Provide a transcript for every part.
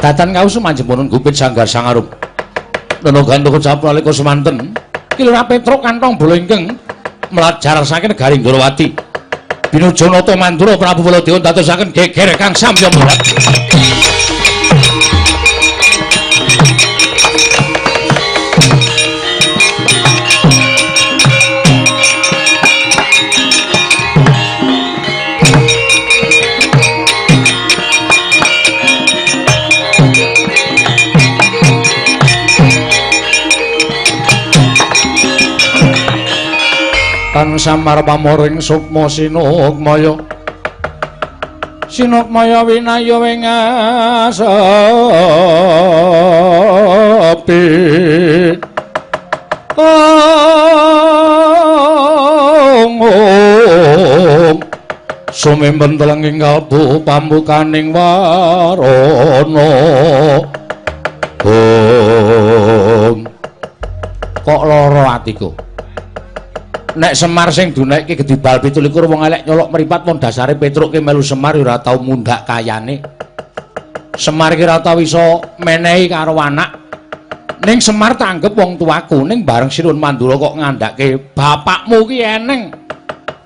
Datan kawusu manjempunun gupit sanggar sangarum. Nenogan toko capul nalika semanten Ki Lurah Petruk kantong bala ingkang mlajar saking negari Ndrawati. Pinuju Nata Mandura Prabu Baladewa dadosaken geger kang samya murat. Tan samar pamoring sukma sinukmaya sinukmaya winaya wingasapi ong sumimpen telenging kalbu pambukaning warana. Ong kok lara atiku. Nek Semar sing dunekke gedibal 27 wong elek nyolok mripat wong dasare Petruk ki melu Semar ora tau mundhak kayane. Semar ki ora tau iso menehi karo anak. Ning Semar tanggep wong tuaku, ning bareng Sinuwun Mandura kok ngandhake bapakmu ki eneng.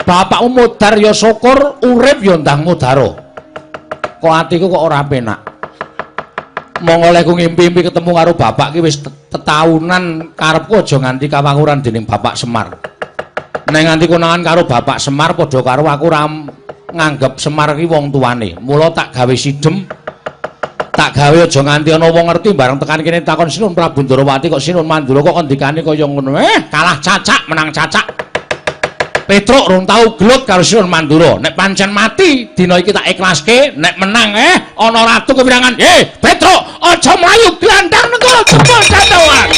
Bapakmu modar ya syukur, urip ya ndang mudara. Kok atiku kok ora penak. Monggo olehku ngimpi-impi ketemu karo bapak ki wis tetaunan karepku aja nganti kawanguran dening Bapak Semar. Nek nganti konangan karo Bapak Semar padha karo aku ora nganggep Semar ki wong tuane. Mula tak gawe sidem. Tak gawe aja nganti ana wong ngerti bareng tekan kene takon Sinuwun Prabu Ndrawati kok Sinuwun Mandura kok ngendikane kaya ngono. Kalah cacak menang cacak. Petruk rung tau gelut karo Sinuwun Mandura. Nek pancen mati dina iki tak ikhlaske, nek menang ana ratu kepirangan. Petruk aja mlayu glandang negara jebol dadawan.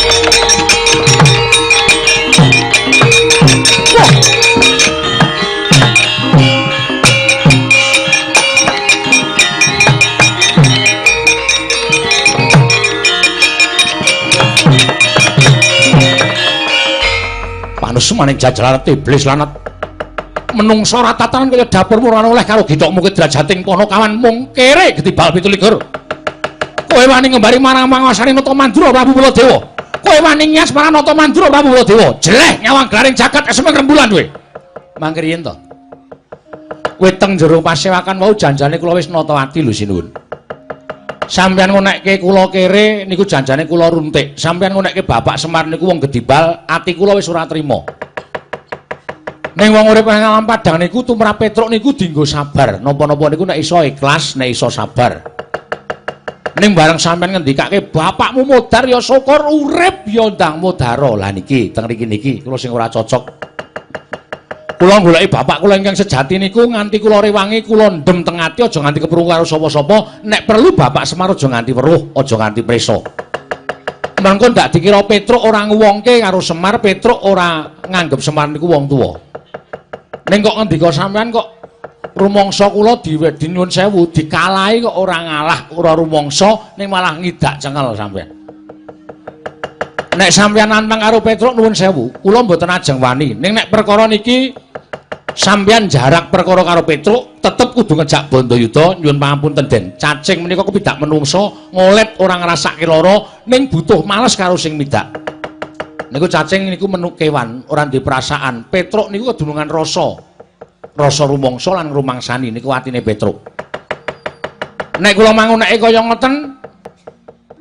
Panus maning jajaran iblis lanat menungso ora tatanan kaya dapurmu ora oleh karo githokmu ki derajating Ponokawan mung kere getibal 27. Kowe wani ngembari marang manguasane Nata Mandura Prabu Baladewa. Kowe wani nyas marang Nata Mandura Prabu Baladewa. Jeleh nyawang glaring jagat eseme rembulan kowe. Mangke riyen to. Kowe teng jero pasewakan wau janjane kula wis nata ati lho sinuwun. Sampeyan ngonekke kula kere niku janjane kula runtik. Sampeyan ngonekke Bapak Semar niku wong gedibal, ati kula wis ora trima. Ning wong urip nang alam padhang niku tumrap Petruk niku dienggo sabar. Napa-napa niku nek iso ikhlas, nek iso sabar. Ning bareng sampeyan ngendikake bapakmu modar ya syukur, urip ya ndang mudara. Lah niki teng mriki niki kula sing ora cocok. Kula goleki bapak kula ingkang sejati niku nganti kula rewangi kula ndem teng ati aja nganti keprungu karo sapa-sapa. Nek perlu Bapak Semar aja nganti weruh, aja nganti preso. Mengko ndak dikira Petruk ora nguwongke karo Semar, Petruk ora nganggep Semar niku wong tuwa. Ning kok ngendika sampean kok rumangsa kula dinyuwun sewu dikalahi kok ora ngalah, ora rumangsa ning malah ngidak cengel sampean. Nek sampean nantang karo Petruk nuwun sewu, kula mboten ajeng wani. Ning nek perkara niki sampean jarak perkara karo Petruk tetep kudu ngejak Bandayuda nyuwun pangapunten Den. Cacing menika kepidak menungsa ngolet ora ngrasake lara ning butuh males karo sing midak. Niku cacing niku menuk kewan ora ndek perasaan. Petruk niku kedunungan rasa. Rasa rumangsa lan ngrumangsani niku atine Petruk. Nek kula manguneke kaya ngoten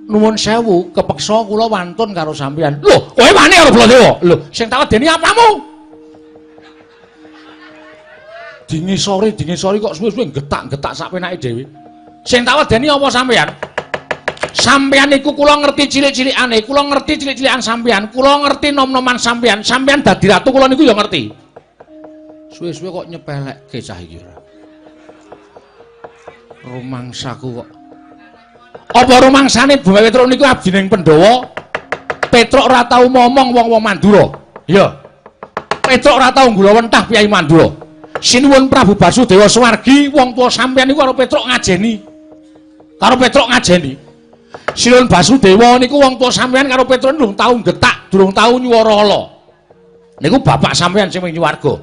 nuwun sewu kepeksa kula wantun karo sampeyan. Lho, kowe wani karo Baladewa? Lho, sing tak wedeni apamu? Dingisori kok suwe-suwe getak-getak sak penake dhewe. Sing tak wedeni apa sampeyan? Sampeyan niku kula ngerti cilik-cilikane, kula ngerti cilik-cilikan sampeyan, kula ngerti nom-noman sampeyan, sampeyan dadi ratu kula niku ya ngerti. Suwe-suwe kok nyepelekke cah iki ora. Rumangsaku kok. Apa rumangsane Bumi Petruk niku abdining Pandhawa? Petruk ora tau momong wong-wong Mandura. Iya. Petruk ora tau nggulawentah piyai Mandura. Sinuwun Prabu Basudewa Swargi wong tuwa sampeyan niku karo Petruk ngajeni. Karo Petruk ngajeni. Sinuwun Basudewa niku wong tuwa sampeyan karo Petruk durung tau getak, durung tau nyuwara ala. Niku bapak sampeyan sing nyuwarga.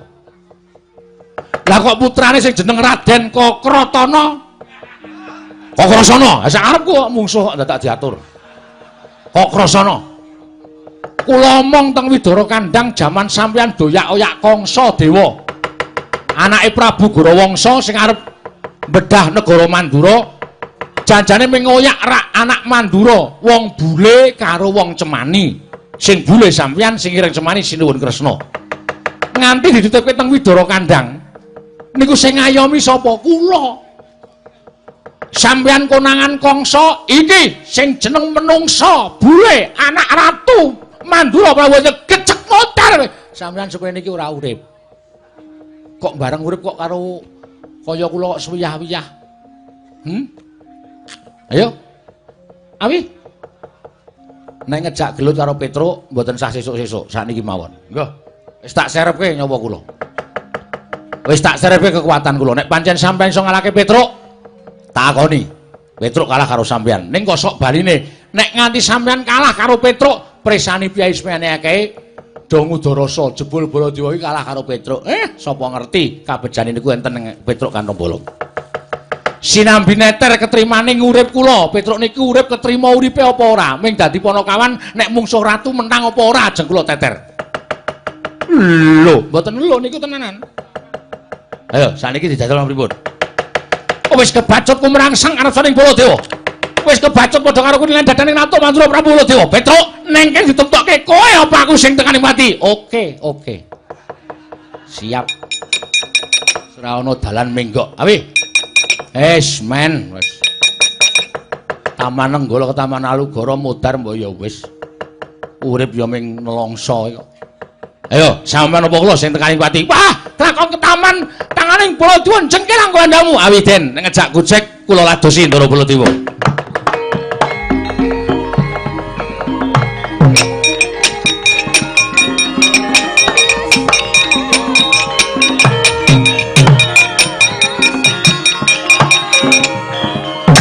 Lah kok putrane sing jeneng Raden Kakratana Kokrasana, sak arepku kok mungsuh kok dadak diatur. Kokrasana. Kula omong teng Widara Kandang jaman sampeyan doyak-oyak Kangsa Dewa. Anake Prabu Gorawangsa sing arep bedah negara Mandura, janjane ming ngoyak rak anak Mandura, wong bule karo wong Cemani. Sing bule sampeyan, sing ireng Cemani Sinuwun Kresna. Nganti dititipke teng Widara Kandang. Niku sing ngayomi sapa? Kula. Sampeyan konangan Kangsa iki sing jeneng menungsa bule anak ratu Mandura Prabu gecek motor. Sampeyan supaya niki ora urip. Kok bareng urip kok karo kaya kula kok suwiyah-wiyah. Ayo. Awi. Nek ngejak gelut karo Petruk mboten sah sesuk-sesuk, sakniki mawon. Nggih. Wis tak serepke nyawa kula. Wis tak serepke kekuatan kula. Nek pancen sampeyan iso ngalahke Petruk, takoni. Petruk kalah karo sampeyan. Ning kosok baline, nek nganti sampeyan kalah karo Petruk, presani piyai semene akeh do ngudarasa jebul Baladewa iki kalah karo Petruk. Sapa ngerti kabejane niku enten Petruk kantong bolong. Sinambi neter ketrimane ngurip kula. Petruk niku urip ketrima uripe apa ora? Ming dadi panakawan nek mungsuh ratu menang apa ora ajeng kula teter. Lho, mboten lho niku tenanan. Ayo, sakniki dijajal pripun? Wis kebacut kumrangsang arep saning Baladewa. Wis kebacut padha karo kuwi lan dadane Nata Mandura Prabu Baladewa. Petruk, neng kene ditemtokke kowe apa aku sing tekani mati? Oke, oke. Siap. Ora ana dalan menggok. Awi. Wis men, wis. Taman Nenggala ke Taman Alugoro modar mbok ya wis. Urip ya ming nelongso kok. Ayo, sampeyan apa kula sing tekani pati? Wah, lakon ke taman tanganing Baladewa jengkel anggo andamu. Awi Den, nek ngejak gojek kula ladosi Ndara Baladewa.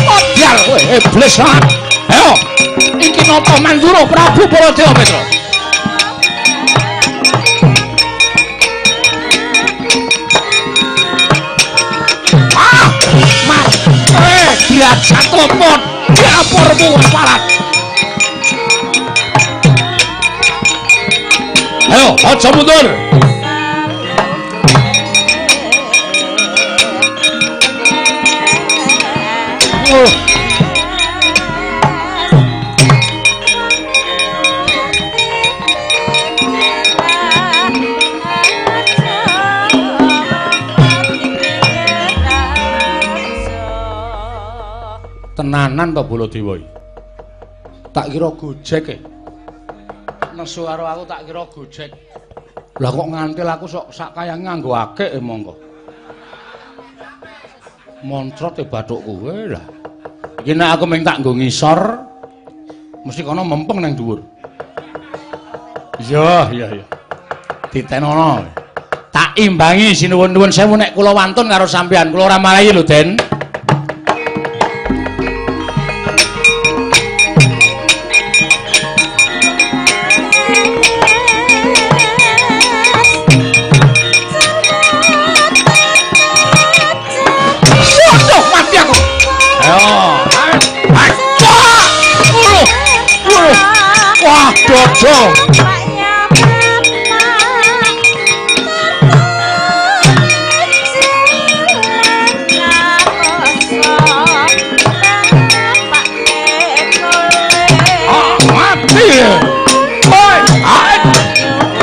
Modal kowe iblis banget. Ayo, iki napa Mandura Prabu Baladewa Petruk. Derajat lemon dapurmu parat. Ayo, aja mundur. Tenanan to Baladewa iki. Tak kira gojek e. Nesu karo aku tak kira gojek. Lah kok ngantil aku sok sak kayange nganggo akik e mongko. Moncrot e bathukku kowe lah. Iki nek aku mung tak nggo ngisor mesti kono mempeng nang dhuwur. Iya, iya, iya. Ditenono. Tak imbangi sinuwun-nuwun sewu nek kula wantun karo sampeyan, kula ora marahi lho, Den. Wah, dodo. Mati. Oi,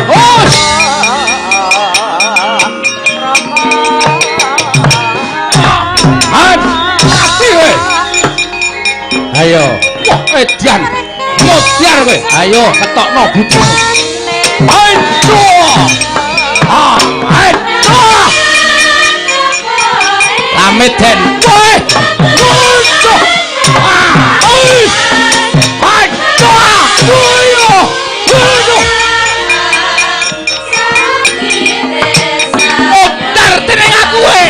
os. Mati kowe. Ayo, wah edan. Modar kowe. Ayo ketokno bujumu. Aduh. Aduh. Lamit Den. Kowe. Aduh. Aduh. Aduh. Modar dening aku kowe.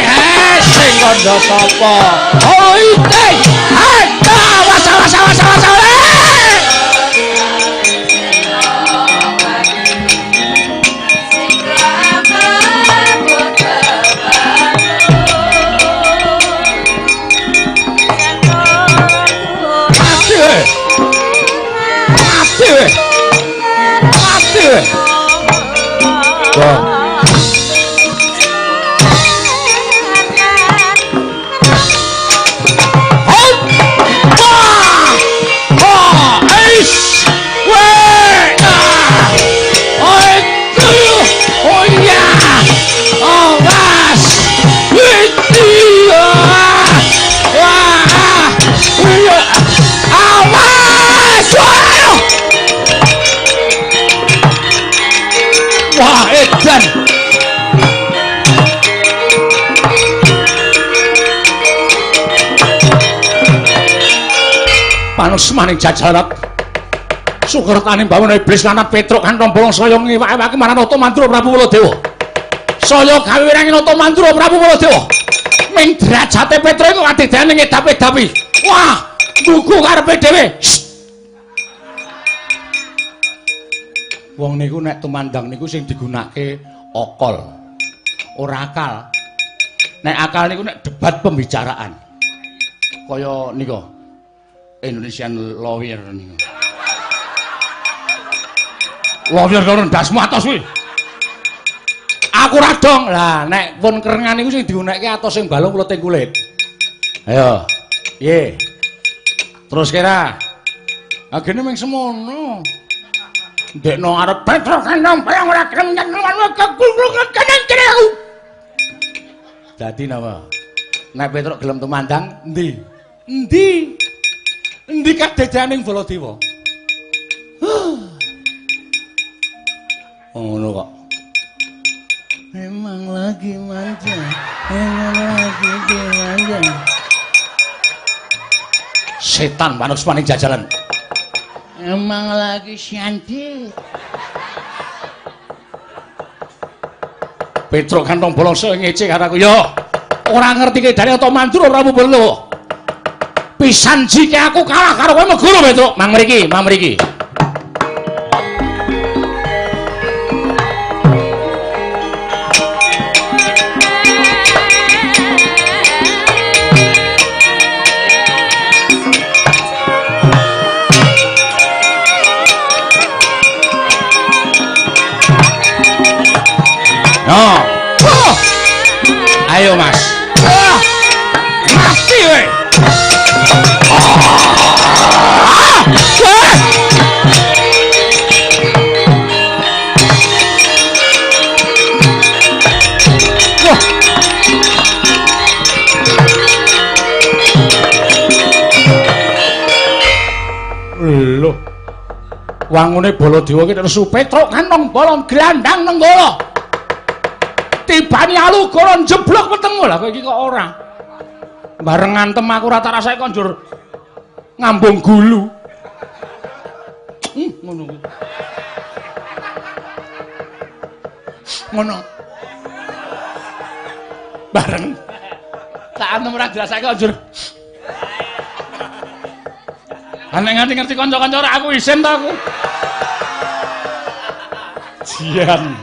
Sing kandha sapa? Oh iki. Aduh, awas awas awas awas. Kowe. Mati kowe. Mati kowe. Wah. Wah, edan. Panusmaning jajarat sukertane bawana iblis lanat Petruk kantong bolong saya ngiwak-iwaki marang Nata Mandura Prabu Baladewa. Saya gawe wirangi Nata Mandura Prabu Baladewa. Ming derajate Petruk iku kadidane ngedap-edapi. Wah, ndugu karepe dhewe. Wong niku nek tumandang niku sing digunake akal, ora akal. Nek akal niku nek debat pembicaraan. Kaya nika Indonesian lawyer niku. Lawyer karo ndasmu atos kuwi. Aku ra dong. Lah nek pun kerengan niku sing digunakake atos sing balung kleting kulit. Ayo. Piye? Terus kira. Agene mung semono. Ndekno arep Petruk kandang bayang ora gelem kene aku. Dadi napa? Nek Petruk gelem tumandang endi? Endi? Endi kadejaning Baladewa? Oh, ngono kok. Memang lagi manja, memang lagi dimanja. Setan manusmaning jajalan. Emang lagi syanti. Petruk kantong bolong saya ngece karo aku. Yo, ora ngerti kedane Nata Mandura Prabu Baladewa. Pisan jike aku kalah karo kowe meguru Petruk. Mang mriki, mang mriki. No. Oh. Ayo Mas. Oh. Mati kowe. Ah. Wah. Loh. Wangune Baladewa ki terus Petruk kantong bolong glandang nenggala. Tibani alugara njeblok wetengmu. Lah kowe iki kok ora. Bareng ngantem aku ora tak rasake kok njur ngambung gulu. Ngono kuwi. Ngono. Bareng tak antem ora dirasake kok njur. Nek nganti ngerti kanca-kanca ora aku isin ta aku. Jian.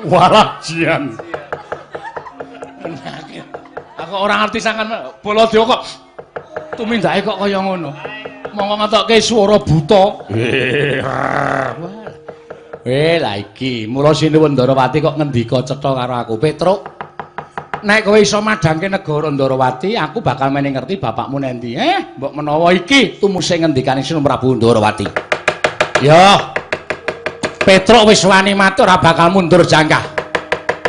Walah jian. Aku ora ngerti sangkan Baladewa kok tumindake kok kaya ngono. Monggo ngetokke swara buta. Lah iki mula Sinuwun Ndarawati kok ngendika cetha karo aku, Petruk. Nek kowe iso madhangke negara Ndarawati, aku bakal mene ngerti bapakmu nendi. Mbok menawa iki tumuse ngendikane Sinuwun Prabu Ndarawati. Ya. Petruk wis wani mati ora bakal mundur jangkah.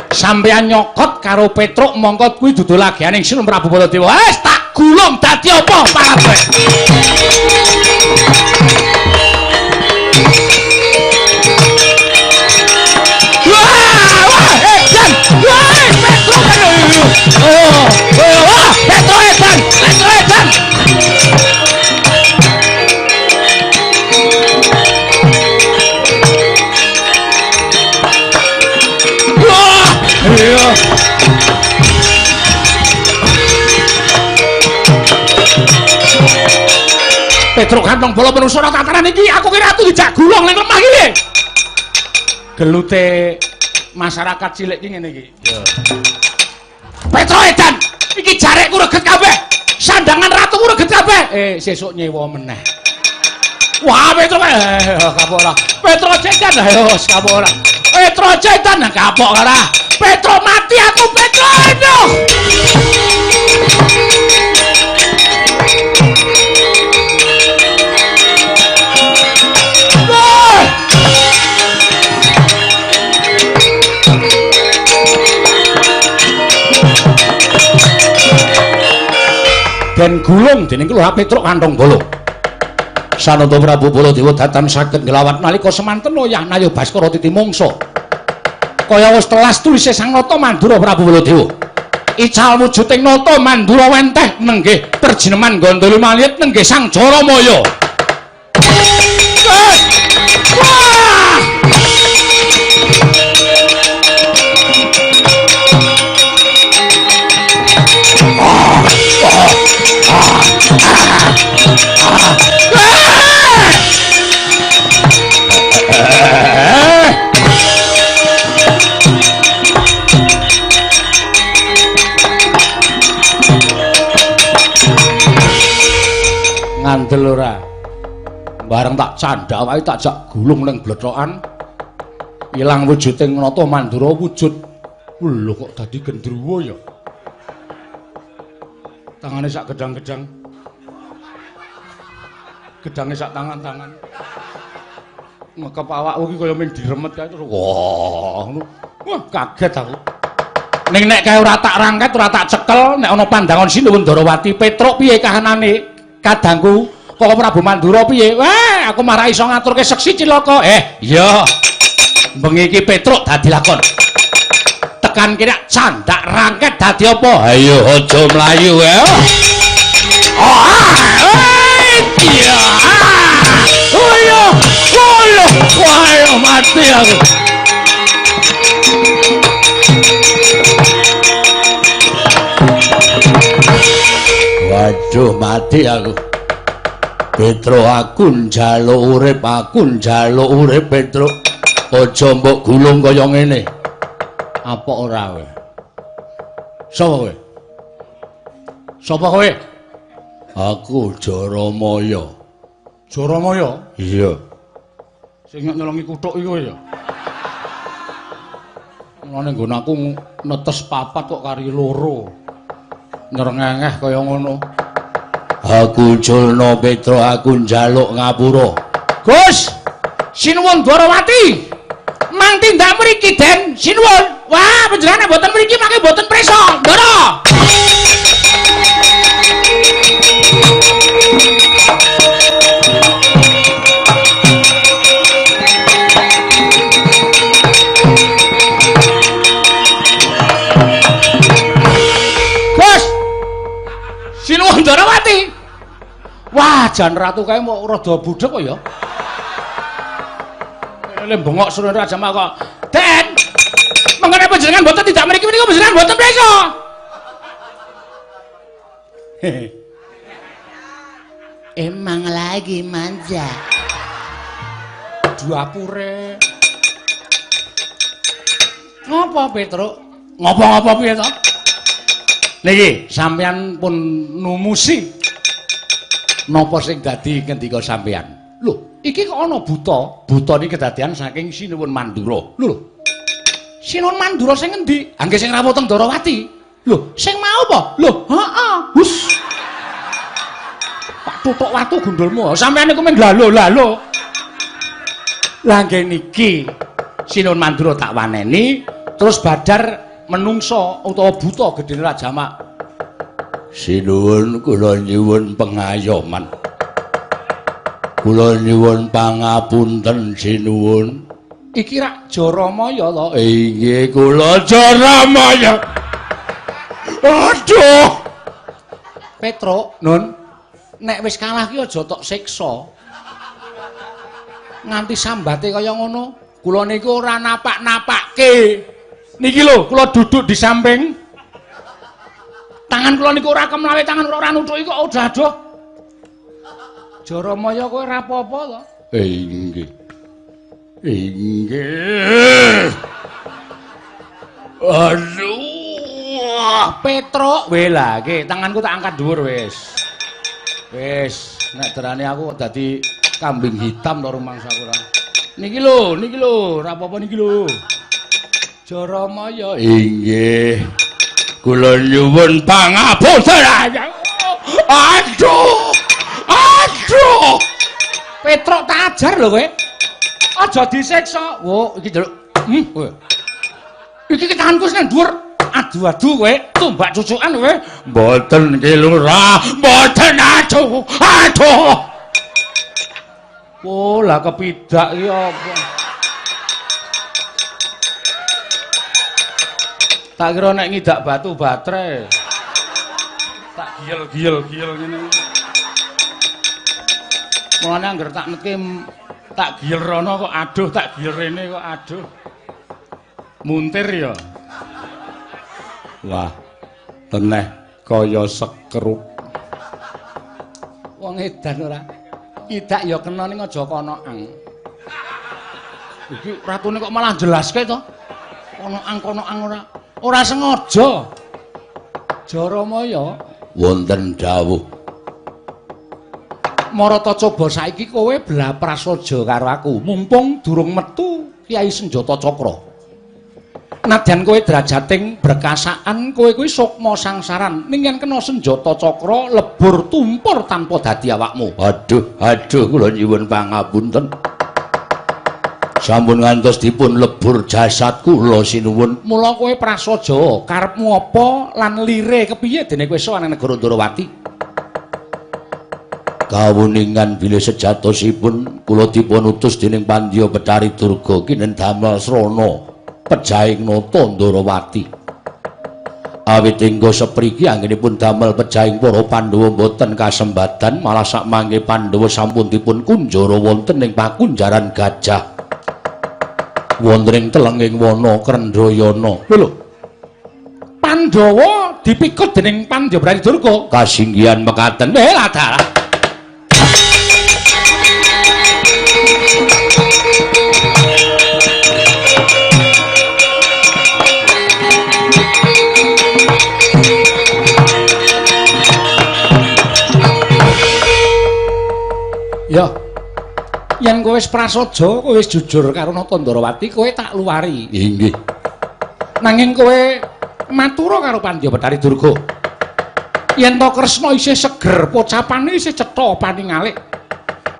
Sampeyan nyokot karo Petruk mongko kuwi dudu lagiane Sinuwun Prabu Baladewa. Wis tak gulung dadi apa parabeh. Wah, wah, edan. Wah, Petruk. Oh, wah, Petruk edan, Petruk edan. Iya. Petruk kantong bola manusa ora tataran iki, aku kira ratu dijak gulung ning lemah iki. Gelute masyarakat cilik iki ngene iki. Iya. Petruk edan, iki jarekku reget kabeh. Sandangan ratuku reget kabeh. Sesuk nyewa meneh. Wah, Petro kapok ora. Petro cetan ayo kapok ora. Petro cetan kapok ora. Petro mati aku Petro. Aduh. Den gulung dening Kelurahan Petruk kantong bolo. Sanata Prabu Baladewa datan saged nglawat nalika semanten wayah Nayo Baskara titi mangsa. Kaya wis telas tulise Sang Nata Mandura Prabu Baladewa. Ical wujuding nata Mandura wenteh nenggih perjineman Gandoli Maliyet nenggih Sang Jaramaya. Wah! Ngandel ora. Bareng tak candhak wae tak jak gulung ning blethokan. Ilang wujuding nata Mandura wujud. Lho kok dadi gendruwo ya? Tangane sak gedang-gedang. Gedange sak tangan-tangan. Ngekep awakku iki kaya mung diremet kae terus. Wah, ngono. Wah, kaget aku. Ning nek kae ora tak rangket, ora tak cekel, nek ana pandangan Sinuwun Darawati, Petruk piye kahanane? Kadangku Koko Prabu Mandura piye? Wah, aku marah iso ngaturke seksi cilaka. Iya. Bengi iki Petruk dadi lakon. Tekan kene candak rangket dadi apa? Ayo aja mlayu ya. Iya. Oh iya. Wah, mati aku. Waduh, mati aku. Petro aku njaluk urip, aku njaluk urip Petro. Aja mbok gulung kaya ngene. Apa ora kowe? Sapa kowe? Sapa kowe? Aku Jaramaya. Jaramaya? Iya. Sing nyolongi kuthuk iku ya. Mulane nggon aku netes papat kok kari loro. Nyerengengeh kaya ngono. Aku Julna Petro, aku njaluk ngapura. Gus, Sinuwun Dwarawati. Mang tindak mriki, Den. Sinuwun. Wah, panjenengane mboten mriki mangke mboten prisa. Ndara. Gus. Sinuwun Dwarawati. Wah, jan ratu kae mok rada budhek kok ya. Lha bengok suruh Raja Mak kok. Den. Mengene panjenengan mboten tindak mriki menika panjenengan mboten prisa. Emang lagi manja. Dapure. Ngopo, Petruk? Ngopo-ngopo piye to? Niki sampeyan pun numusi napa sing dadi ngendika sampeyan. Lho, iki kok ana buta? Buta niki kedadian saking Sinuwun Mandura. Lho lho. Sinuwun Mandura sing endi? Ha nggih sing rawuh teng Darawati. Lho, sing mau apa? Lho, heeh. Hus. Pak tutuk watu gundulmu. Sampeyan niku men lalo-lalo. Lah nggih niki Sinuwun Mandura tak waneni terus badar menungso utawa buta gedene Raja Mak. Sinuwun kula nyuwun pengayoman. Kula nyuwun pangapunten sinuwun. Iki rak Jaramaya to? Inggih kula Jaramaya. Aduh. Petruk, Nun. Nek wis kalah ki aja tok siksa. Nganti sambate kaya ngono, kula niku ora napak-napakke. Niki lho, kula duduk di samping. Tangan kula niku ora kemlawe, tangan kula ora nuthuki kok udah aduh. Jaramaya kowe ora apa-apa to? Inggih. Inggih. Aduh. Wah, Petruk, weh lah iki tanganku tak angkat dhuwur wis. Wis, nek derane aku kok dadi kambing hitam to rumangsaku ora. Niki lho, ora apa-apa niki lho. Jaramaya inggih. Kula nyuwun pangapunten. Aduh. Aduh. Petruk tak ajar lho kowe. Aja disiksa. Wo, iki njaluk. Kowe. Iki tanganku sing dhuwur. Adu-adu kowe, tumbak cucukan kowe. Mboten nggih Lurah, mboten aduh. Aduh. Oh, lah kepidak iki apa? Tak kira nek ngidak batu baterai. Tak giyel-giyel-giyel ngene. Mulane angger tak netke tak giyel rono kok aduh, tak giyel rene kok aduh. Muntir ya. Wah, teneh kaya sekrup. Wong edan ora. Idak ya kena ning aja konoang. Iki ratune kok malah jelaske to. Konoang konoang ora. Ora sengaja. Jaramaya wonten dawuh. Marata coba saiki kowe belah prasaja karo aku, mumpung durung metu Kyai Senjata Cakra. Nadyan kowe drajating berkasaan, kowe kuwi sukma sangsaran. Ning yen kena senjata cakra lebur tumpur tanpa dadi awakmu. Aduh, aduh kula nyuwun pangapunten. Sampun ngantos dipun lebur jasad kula sinuwun. Mula kowe prasaja, karepmu apa lan lire kepiye dene kowe sowan nang negara Ndrawati? Kawuningan bilih sejatosipun kula dipun utus dening Pandya Betari Durga kinen damel srana pejahing nata Ndrawati. Awit engga sepriki anggenipun damel pejahing para Pandhawa boten kasembadan, malah sakmangke Pandhawa sampun dipun kunjara wonten ing pakunjaran gajah. Wonten ing telenging wana Krendhayana. Lho. Pandhawa dipikut dening Pandya Betari Durga. Kasinggihan mekaten. Lah dalah. Ya. Yen kowe wis prasaja, kowe wis jujur karo Nata Ndrawati, kowe tak luwari. Inggih. Nanging kowe matura karo Pandya Betari Durga. Yen to Kresna isih seger, pocapane isih cetha paningalik.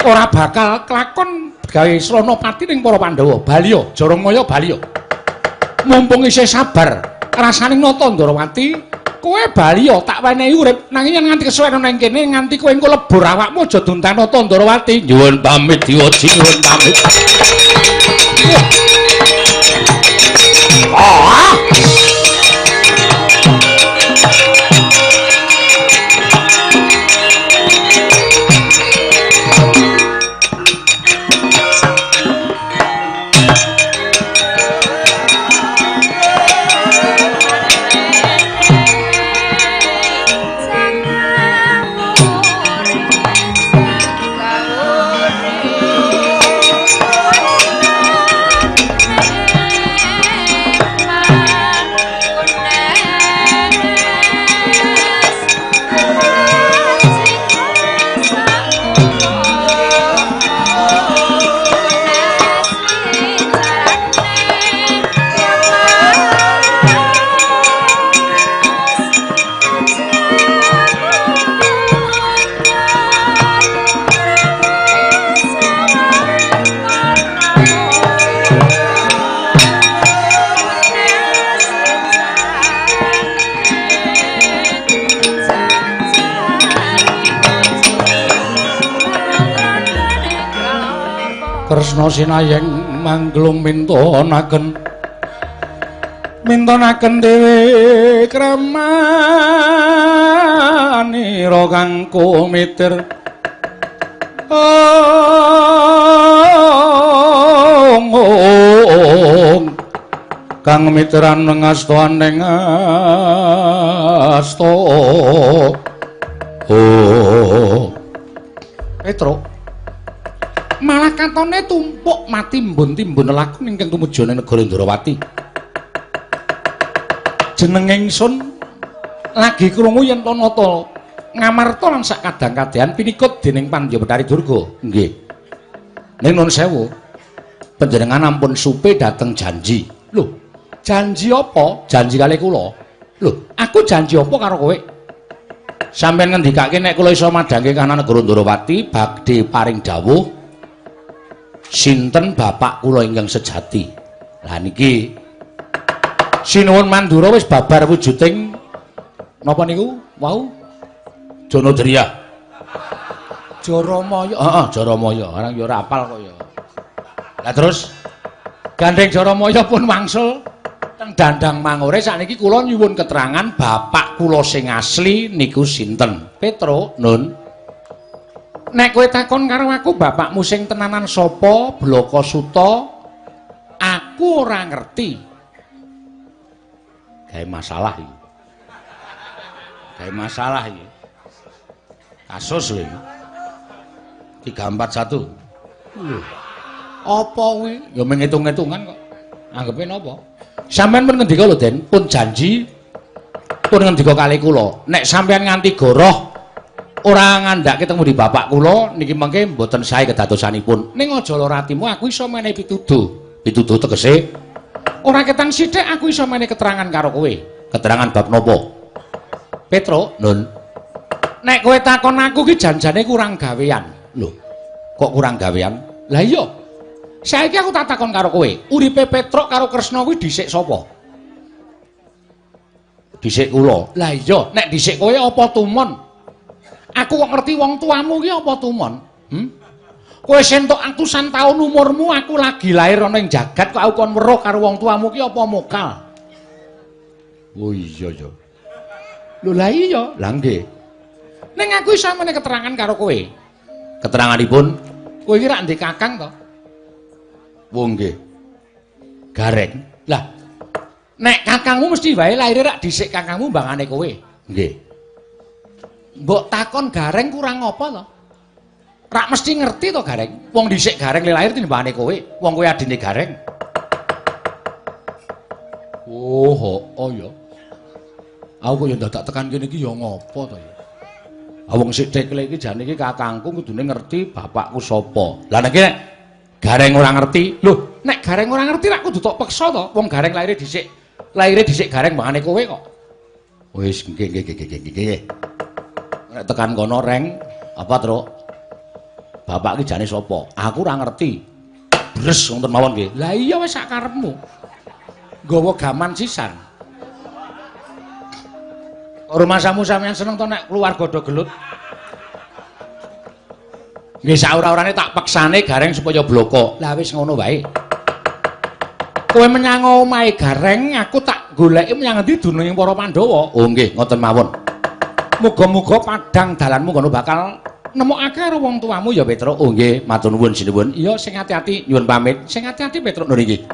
Ora bakal kelakon gawe srana pati ning para Pandhawa. Baliya, Jaramaya baliya. Mumpung isih sabar, rasane Nata Ndrawati, kowe baliya tak wenehi urip, nanging yen nganti kesuwen nang kene nganti kowe engko lebur awakmu aja duntan Nata Ndrawati. Nyuwun pamit diwoji, nyuwun pamit. Ah! Kresna sinayeng mangglung mintonaken mintonaken dhewe kramanira kang kumitir ong kang mitran ngasta ning asta. Oh Petruk malah katone tumpuk matimbun-timbun lakon ingkang tumuju ning negara Ndrawati. Jeneng ingsun Lagi krungu yen to nata Ngamarta lan sak kadang-kadang pinikut dening Pandya Bathari Durga. Nggih. Ning nun sewu. Panjenengan ampun supe dhateng janji. Lho, janji apa? Janji kalih kula. Lho, aku janji apa karo kowe? Sampeyan ngendikake nek kula iso madhangke kahanan negara Ndorowati badhe paring dawuh sinten bapak kula ingkang sejati. Lah niki Sinuwun Mandura wis babar wujuding napa niku wau? Janadriya. Jaramaya. Heeh, Jaramaya. Arang ya ora apal kok ya. Lah terus gandeng Jaramaya pun wangsul teng Dandang Mangore. Sakniki kula nyuwun keterangan bapak kula sing asli niku sinten? Petro, Nun. Nek kowe takon karo aku bapakmu sing tenanan sapa, Blaka Suta, aku ora ngerti. Gawe masalah iki. Gawe masalah iki. Kasus kowe. 341. Lho. Apa kuwi? Ya mung ngitung-ngitungan kok. Anggepe napa? Sampeyan pun ngendika lho, Den, pun janji pun ngendika kalih kula. Nek sampeyan nganti goroh ora ngandhake teng pundi bapak kula niki mengke mboten sae kedadosanipun. Ning aja lara atimu, aku iso menehi pituduh. Pituduh tegese ora ketang sithik aku iso menehi keterangan karo kowe. Keterangan bab napa? Petro, Nun. Nek kowe takon aku ki janjane kurang gawean. Lho, kok kurang gawean? Lah iya. Saiki aku tak takon karo kowe, uripe Petruk karo Kresna kuwi dhisik sapa? Dhisik kula. Lah iya, nek dhisik kowe apa tumon? Aku kok ngerti wong tuamu ki apa tumon? Hmm? Kowe sentuk atusan taun umurmu, aku lagi lahir ana ing jagat kok aku kon weruh karo wong tuamu ki apa mokal? Oh iya ya. Lho lah iya, lah nggih. Ning aku iso meneh keterangan karo kowe. Keteranganipun, kowe iki rak ndek kakang to? Wo nggih. Gareng. Lah, nek kakangmu mesti wae lahire rak dhisik kakangmu mbangane kowe. Nggih. Mbok takon Gareng kurang apa to? Rak mesti ngerti to Gareng. Wong dhisik Gareng le lahir timbangane kowe, wong kowe adine Gareng. Oh, oh ya. Aku kok ya dadak tekan kene iki ya ngopo to ya? Wong sik tekle iki jane iki kakangku kudune ngerti bapakku sapa. Lah nek Gareng ora ngerti, lho nek Gareng ora ngerti rak kudu tok peksa to. Wong Gareng lahire dhisik, lahire dhisik Gareng mbangane kowe kok. Wis nggih nggih nggih nggih. Nek tekan kono Reng, apa Truk? Bapak iki jane sapa? Aku ora ngerti. Bres wonten mawon nggih. Lah iya wis sak karepmu. Nggawa gaman sisan. Rumasamu sampeyan seneng to nek keluarga do gelut? Nggih saora-orane tak peksane Gareng supaya bloko. Lah wis ngono wae. Kowe menyang omahe Gareng, aku tak goleki menyang endi dununge para Pandhawa. Oh nggih, ngoten mawon. Muga-muga padhang dalanmu kono bakal nemokake karo wong tuamu ya Petruk. Oh nggih, matur nuwun sinuwun. Iya sing ati-ati nyuwun pamit. Sing ati-ati Petruk nur iki.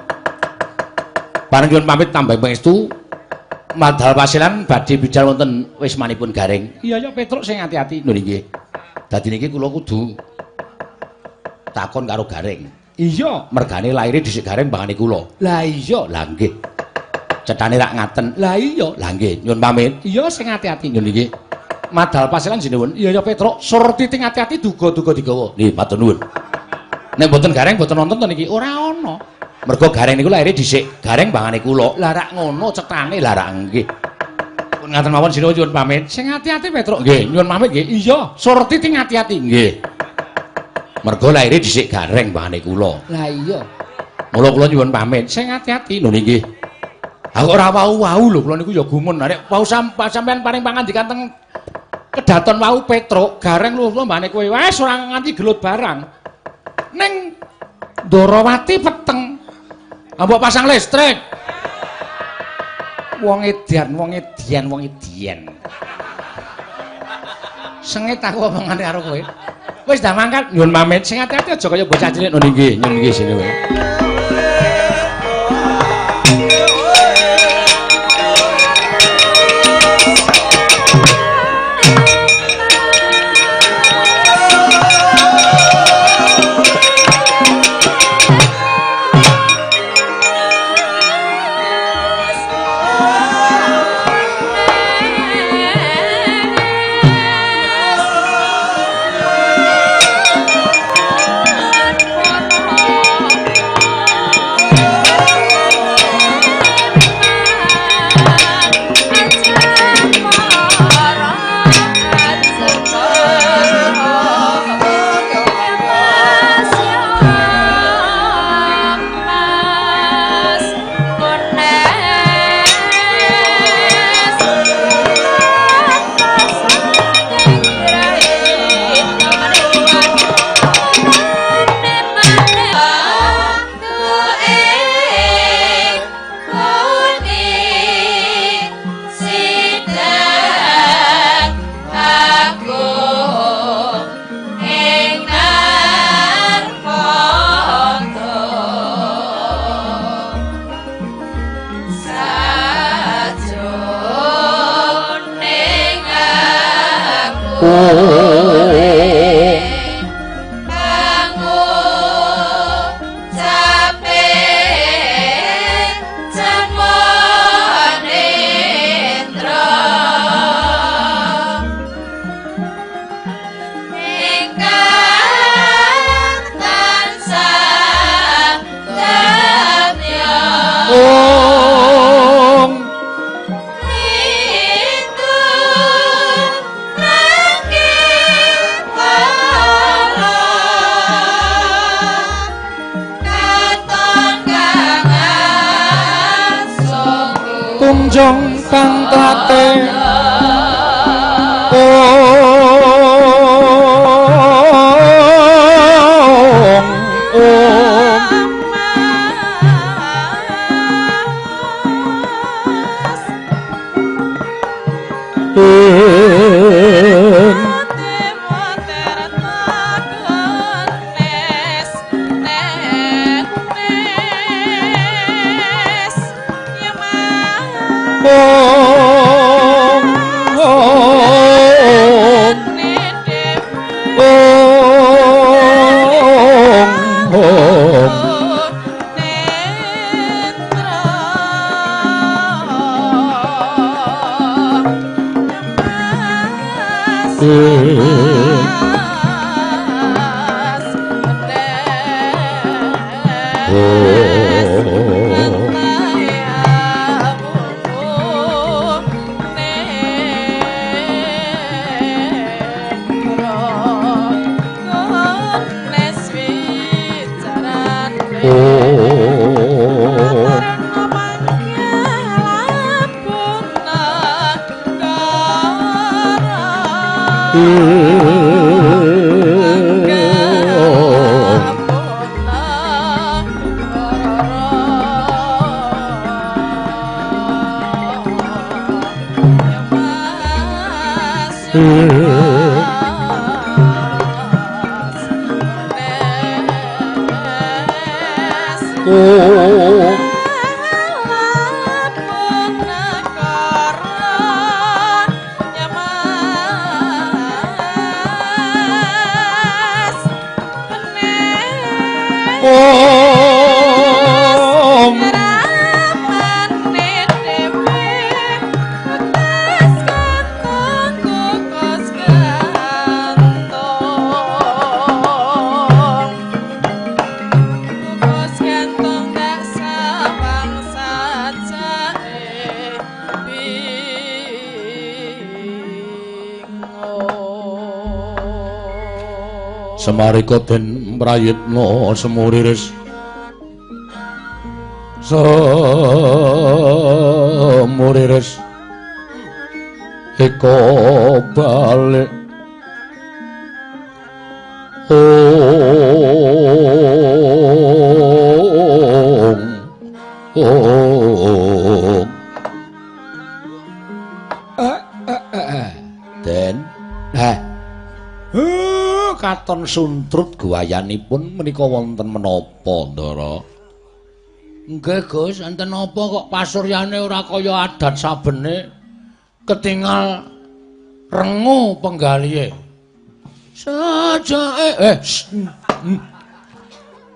Bareng nyuwun pamit tambah pangestu. Madal pasilan badhe bijal wonten wismanipun Gareng. Iya ya Petruk sing ati-ati nur nggih. Dadi niki kula kudu takon karo Gareng. Iya, mergane lahire dhisik Gareng mbangane kula. Lah iya, lah nggih. Cethane rak ngaten. Lah iya, lah nggih. Nyuwun pamit. Iya sing ati-ati nyuwun nggih. Madal pasilan sinuwun. Iya ya Petruk, surti ting ati-ati duga-duga digawa. Nggih, matur nuwun. Nek mboten Gareng mboten nonton to niki? Ora ana. Mergo Gareng niku lahire dhisik Gareng mbangane kula. Lah rak ngono cethane, lah rak nggih. Pun ngaten mawon sinuwun nyuwun pamit. Sing ati-ati Petruk. Nggih, nyuwun pamit nggih. Iya, surti ting ati-ati nggih. Mergo lahire dhisik Gareng mbangane kula. Lah iya. Mula kula nyuwun pamit. Sing ati-ati lho nggih. Aku ora wau-wau lho kula niku ya gumun. Nek wau sampean paring pangandikan teng kedaton wau Petruk, Gareng lho mbane kowe wis ora nganti gelut barang. Ning Ndorowati peteng. Mbok pasang listrik. Wong edan, wong edan, wong edan. Sengit aku omongane karo kowe. Wis dah mangkat nyuwun pamit. Sing ati-ati aja kaya bocah cilik lho nggih, nyuwun nggih sini wae. Tanjung Tantate Semarika den prayitna semuriris semuriris eka balik ong ong den katon suntrut guwayanipun menika wonten menapa Ndara? Nggih Gus, enten napa kok pasuryane ora kaya adat sabene ketingal rengu penggalihe. Sajake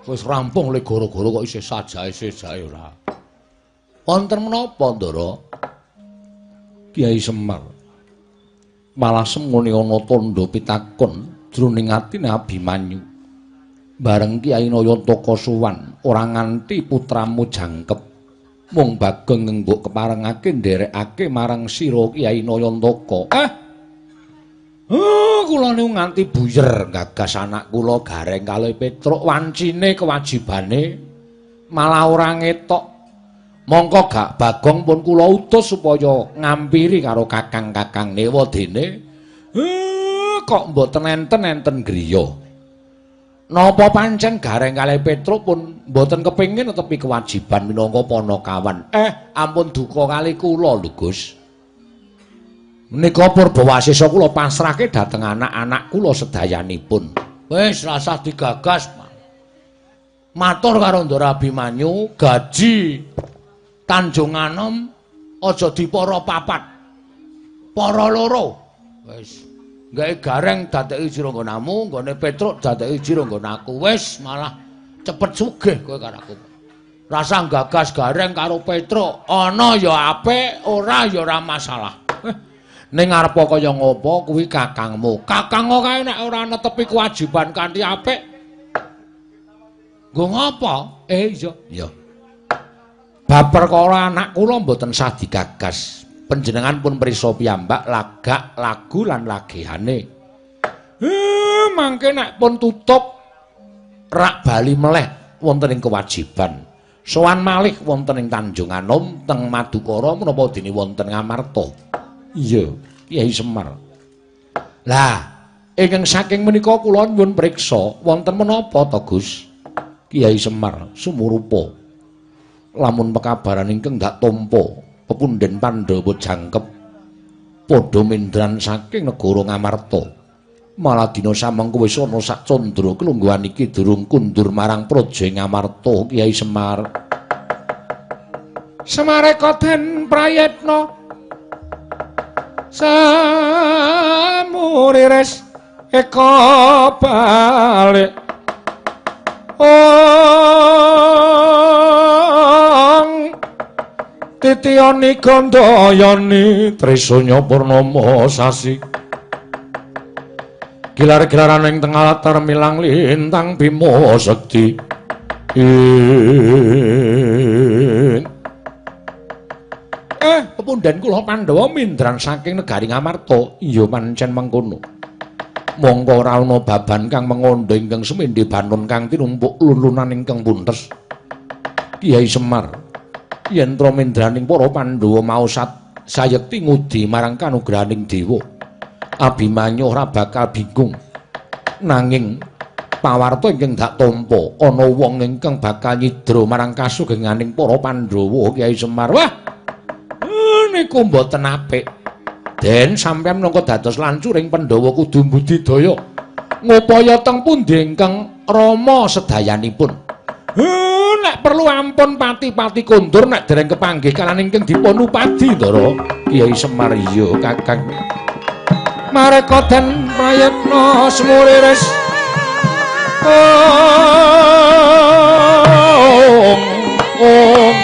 wis rampung le goro-goro kok isih sajake ora. Wonten menapa Ndara? Kyai Semar malah semune ana tandha pitakon jroning atine Abimanyu. Bareng Kyai Nayantaka sowan ora nganti putramu jangkep. Mung Bagong mbok keparengake nderekake marang sira Kyai Nayantaka. Kula niku nganti buyer gagas anak kula Gareng kalih Petruk wancine kewajibane malah ora ngetok. Mongko gak Bagong pun kula utus supaya ngampiri karo kakang-kakang newa dene kok mboten enten-enten griya. Napa pancen Gareng kalih Petruk pun mboten kepengin netepi kewajiban minangka panakawan. Ampun duka kali kula lho Gus. Menika purbawasesa kula pasrahke dhateng anak-anak kula sedayanipun. Wis rasah digagas. Matur karo Ndara Abimanyu, gaji Tanjung Anom aja dipara papat. Para loro. Wis gawe Gareng dadeki jero nggonamu, nggone Petruk dadeki jero nggonaku. Wis malah cepet sugih kowe karo aku. Rasah gagas Gareng karo Petruk, ana ya apik, ora ya ora masalah. Ning arepa kaya ngopo kuwi kakangmu. Kakangmu kae nek ora netepi kewajiban kanthi apik. Nggo ngopo? Iya. Iya. Bab perkara anak kula mboten sah digagas. Panjenengan pun prisa piyambak lagak lagu lan lagehane. Mangke nek pun tutup rak bali meleh wonten ing kewajiban. Sowan malih wonten ing Tanjung Anom teng Madukara menapa dene wonten Ngamarta. Iya, Kyai Semar. Lah, ingkang saking menika kula nyuwun priksa wonten menapa to, Gus? Kyai Semar sumurupa. Lamun pekabaran ingkang dak tampa pepundhen Pandhawa jangkep padha mendran saking negara Ngamarta. Malah dina samengko wis ana sak candra kelungguhan iki durung kundur marang praja Ngamarta Kyai Semar. Semareka den prayitna samuriris eka balik ong titiyani gandayani trisanya purnama sasi gilar-gilaran ing tengah latar milang lintang bima sekti. Pepundhen kula Pandhawa mindran saking negari Ngamarta. Iya pancen mengkono. Mongko ora ana baban kang mengandha ingkang semendhe banon kang tinumpuk lun-lunan ingkang puntes. Kyai Semar, yen tra mindraning para Pandhawa mau sayekti ngudi marang kanugrahaning dewa, Abimanyu ora bakal bingung. Nanging pawarta ingkang dak tampa ana wong ingkang bakal nyidra marang kasugenganing para Pandhawa. Kyai Semar, wah niku mboten apik. Den sampeyan minangka dados lancuring Pandhawa kudu mbudidaya ngupaya teng pundi ingkang rama sedayanipun. Nek perlu ampun pati-pati kondur nek dereng kepanggih kaliyan ingkang dipun upadi, Ndara. Kyai Semar, iya Kakang. Mareka den prayitna semuriris ong ong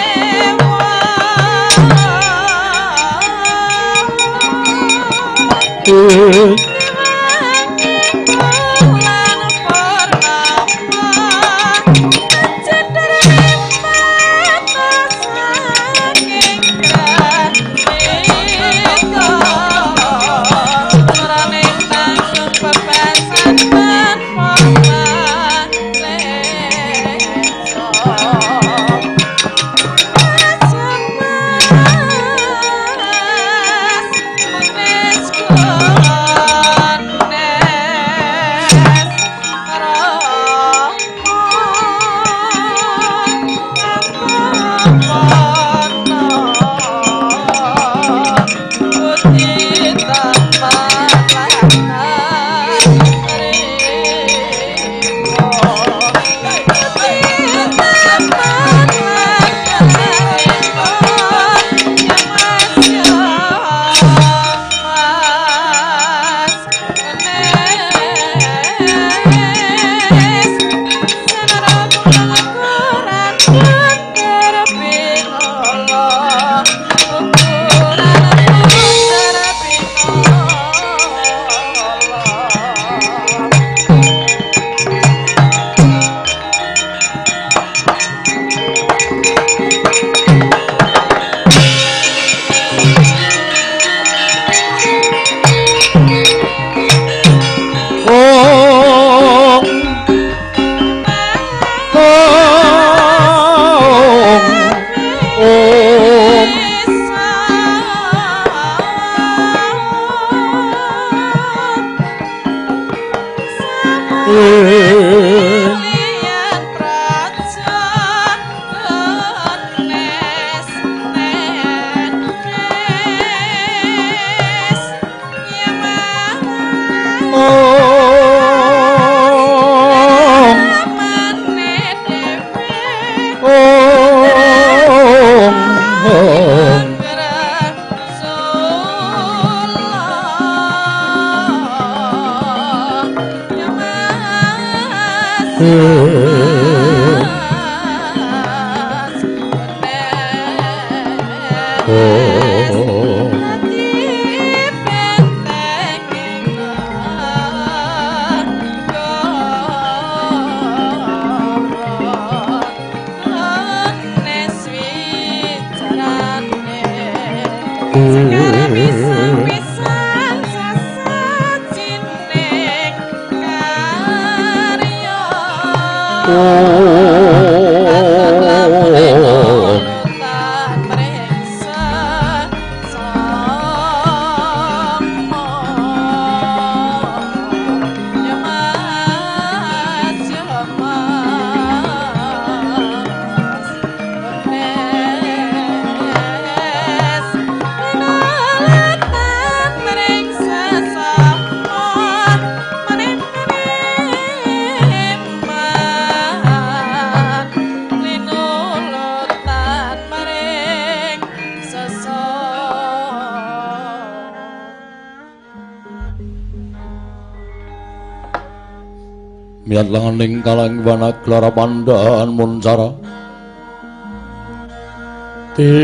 Miyat lenganing kalang wanaglara pandhan muncara. Tinon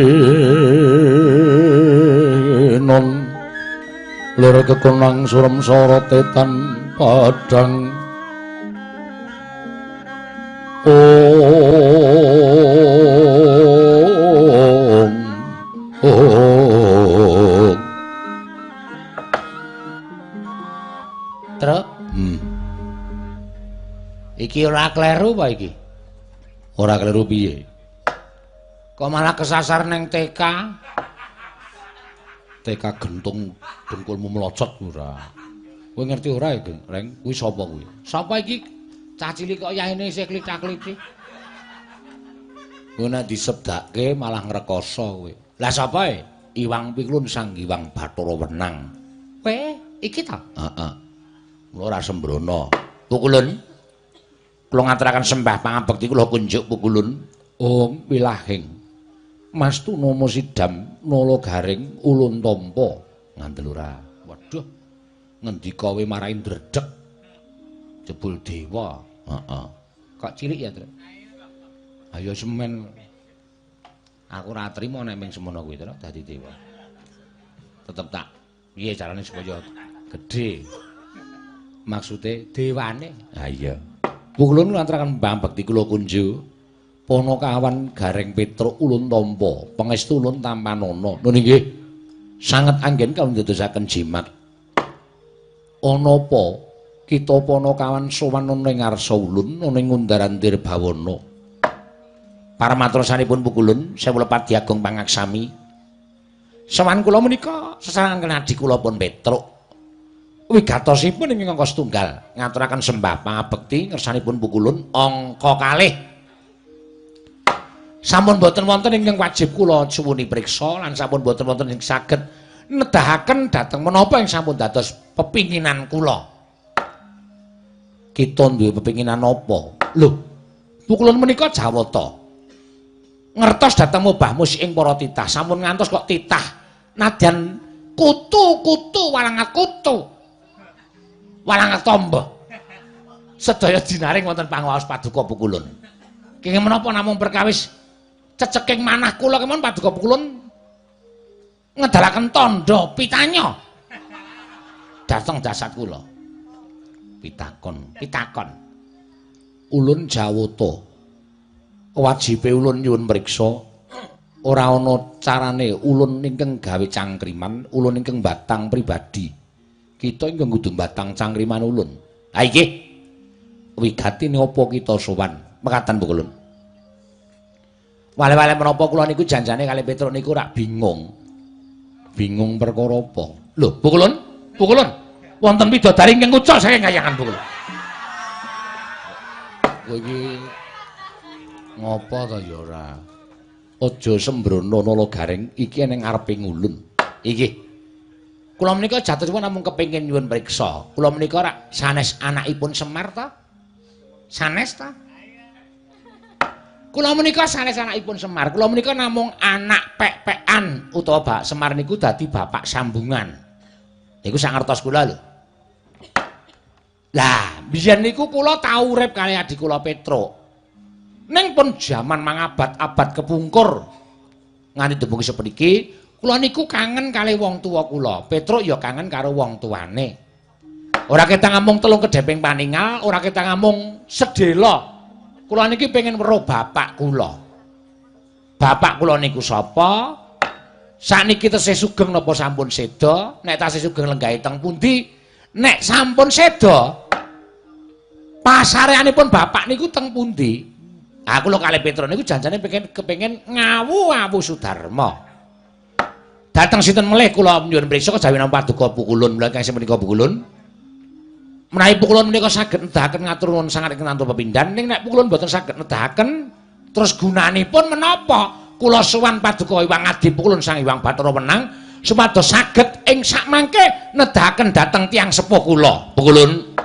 lir kekonang surem sorote tan padang. Ong ong. Truk. Iki ora kleru apa iki? Ora kleru piye? Kok malah kesasar neng TK? TK gentung dengkulmu melocot ora. Kowe ngerti ora iki, Reng? Kuwi sapa kuwi? Sapa iki? Cah cilik kok yaene isih klithak-klithik. Kowe nek disebdake malah ngrekoso kowe. Lah sapa e? Iwang Piklun Sang Hyang Bathara Wenang. Kowe iki ta? Heeh. Mula ora sembrono. Pukulun. Kula ngaturaken sembah pangabekti kula kunjuk Pukulun. Om wilahing. Mas Tunomo sidam nala garing ulun tampa. Ngandel ora? Waduh. Ngendika kowe marai ndredeg. Jebul dewa. Heeh. Kok cilik ya, Tru? Ayo semen. Aku ora trimo nek ming semono kuwi, Tru, dadi dewa. Tetep tak piye carane supaya gedhe. Maksude dewane. Ha iya. Pukulun ngaturaken pangabekti kula kunjuk. Panakawan Gareng Petruk ulun tampa, pangestu ulun tampanana. Nun inggih. Sanget anggen kawula ndadosaken jimat. Ana apa kita panakawan sowan ana ing ngarsa ulun ana ing Undaran Dirbawana. Paramatrosanipun Pukulun sewu lepat diagung pangaksami. Sowan kula menika sesarengan adi kula pun Petruk. Wigatosipun ing angka setunggal ngaturaken sembah pangabekti ngersanipun Pukulun angka kalih. Sampun boten wonten ingkang wajib kula suwuni priksa lan sampun boten wonten ing saged nedahaken dhateng menapa ing sampun dados pepinginan kula. Kita duwe pepinginan apa? Lho, Pukulun menika Jawata. Ngertos dhateng mobah musik ing para titah, sampun ngantos kok titah nadyan kutu-kutu walangat kutu. Walangat tombo. Sedaya dinaring wonten pangaos paduka Pukulun. Kenging menapa namung perkawis ceceking manah kula kemawon paduka Pukulun ngedalaken tandha pitanya dhateng jasad kula. Pitakon, pitakon. Ulun Jawata. Wajibe ulun nyuwun priksa ora ana carane ulun ingkang gawe cangkriman, ulun ingkang batang pribadi. Kita ingkang kudu batang cangkriman ulun. Ha iki wigatine apa kita sowan? Mekaten Pukulun. Wale-wale menapa kula niku janjane kali Petruk niku rak bingung. Bingung perkara apa? Lho, Pukulun, Pukulun. Wonten widodari ingkang ucul saking kayangan Pukulun. Kowe iki ngopo ta ya ora? Aja sembrono nala garing iki ning ngarepe ngulun. Iki. Kula menika jatosipun namung kepengin nyuwun priksa. Kula menika rak sanes anakipun Semar ta? Sanes ta? Kula menika sanes anakipun Semar. Kula menika namung anak pek-pekan utawa Bak Semar niku dadi bapak sambungan. Niku sak ngertos kula lho. Lah, biyen niku kula tau urip kali adik kula Petruk. Ning pun jaman mangabad-abad kepungkur nganti dumugi sepriki, kula niku kangen kali wong tuwa kula. Petruk ya kangen karo wong tuane. Ora ketang ngamung telung kedheping paningal, ora ketang ngamung sedhela. Kula niki pengen weruh bapak kula. Bapak kula niku sapa? Sakniki tesih sugeng napa sampun seda? Nek tasih sugeng lenggahe teng pundi? Nek sampun seda, pasareanipun bapak niku teng pundi? Aku lho kalih Petruk niku janjane pengen kepengin ngawu-awu Sudarma. Dateng sinten melih kula nyuwun priksa kejawi nampa paduka Pukulun mula ingkang menika Pukulun. Menawi Pukulun menika saged nedahaken ngatur nuwun sanget ingkang tanpa pepindhan, ning nek Pukulun boten saged nedahaken terus gunanipun menapa? Kula sowan paduka Hyang Adi Pukulun Sang Hyang Bathara Wenang supados saged ing sakmangke nedahaken dhateng tiyang sepuh kula. Pukulun.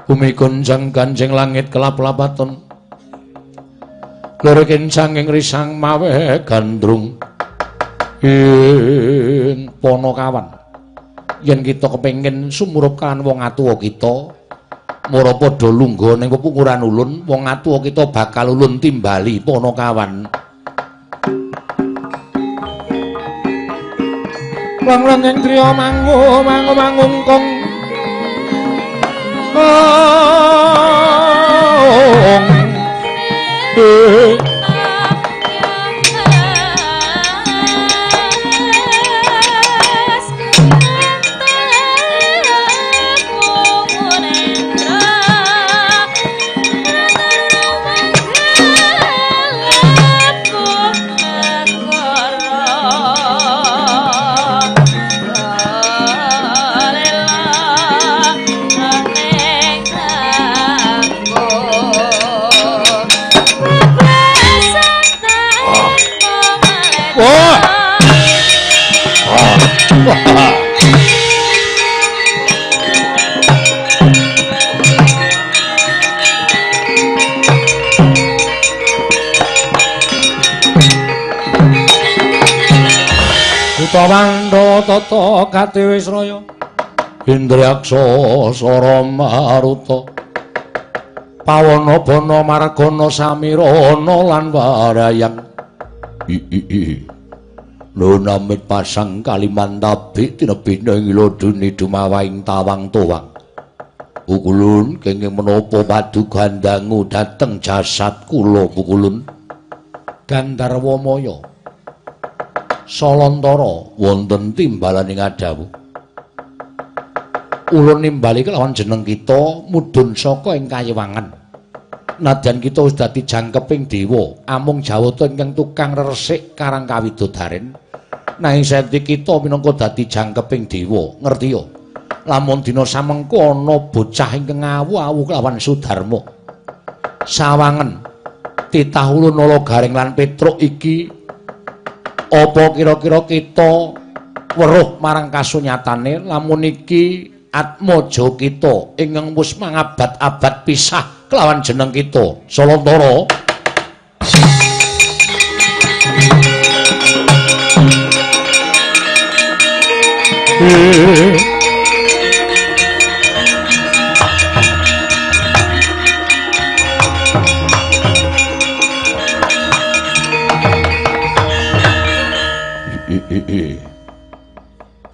Bumi gonjang ganjing langit kelap-lapaton. Loro kencang ing risang mawe gandrung. Ing Panakawan. Yen kita kepengin sumurup kan wong atuwa kita, Mara padha lungguh ning pepungkuran ulun, wong atuwa kita bakal ulun timbali Panakawan. Lang-lang ing driya mangu mangu mangungkung. Kutawanda tata katiwisraya Indriyaksa sara maruta pawana bana margana samirana lan warayang. Nuwun amit pasang Kalimantabi tinebih ing laduni dumawaing tawang towang. Pukulun kenging menapa paduka dangu dhateng jasad kula pukulun. Gandharwa Maya Salantara wonten timbalaning adawu. Ulun nimbali kelawan jeneng kita mudhun saka ing kayiwangan. Nadyan kita wis dadi jangkeping dewa, amung jawata ingkang tukang resik karang kawidodaren. Nanging saiki kita minangka dadi jangkeping dewa, ngerti ya? Lamun dina samengko ana bocah ingkang awu-awu kelawan Sudarma. Sawangen titah ulun Nala Gareng lan Petruk iki apa kira-kira kita weruh marang kasunyatane lamun iki atmaja kita ingkang wis mangabad-abad pisah kelawan jeneng kita Salantara.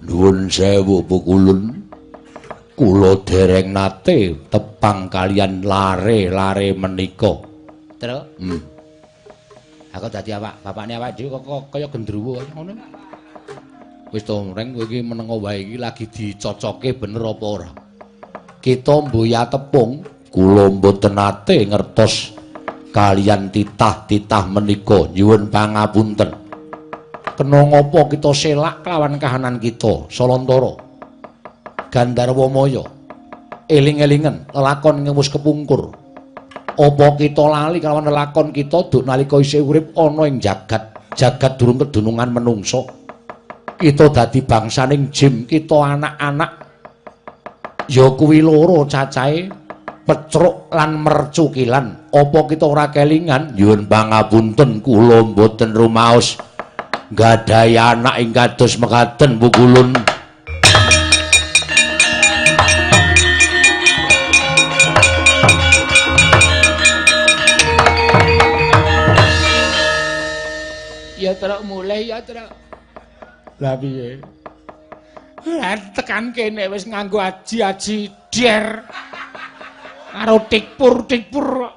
Nuwun sewu pukulun, kula dereng nate tepang kalian lare-lare menika. Truk. Aku dadi awak, bapakne awake dhewe kok kaya gendruwo kaya ngono. Wis to, Reng, kowe iki menengo wae iki lagi dicocoke bener apa ora? Kita mboya tepung, kula mboten nate ngertos kalian titah-titah menika. Nyuwun pangapunten. Kena ngapa kita selak kelawan kahanan kita, Salantara? Gandharwa Maya, eling-elingen lelakon ingkang wis kepungkur. Apa kita lali kelawan lelakon kita duk nalika isih urip ana ing jagat, jagat durung kedunungan menungsa. Kita dadi bangsaning jim, kita anak-anak ya kuwi loro cacahe, Petruk lan Mercukilan. Apa kita ora kelingan? Nyuwun pangapunten kula mboten rumaos nggadahi anak ing kados mekaten pukulun. Ya truk mulai ya truk. Lah piye? Lah tekan kene wis nganggo aji-aji der. Karo tikpur-tikpur.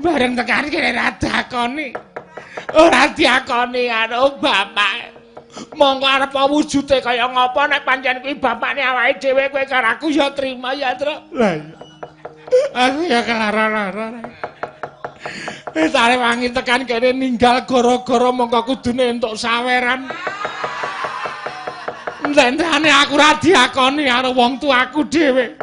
Bareng tekan kene ra dakoni. Ora diakoni karo bapak. Monggo arep wujude kaya ngapa nek pancen kuwi bapakne awake dhewe kowe karo aku ya trima ya, Truk. Lah iya. Aku ya kelara-lara. Wis arep wangi tekan kene ninggal gara-gara mongko kudune entuk saweran. Entene aku ora diakoni karo wong tuaku dhewe.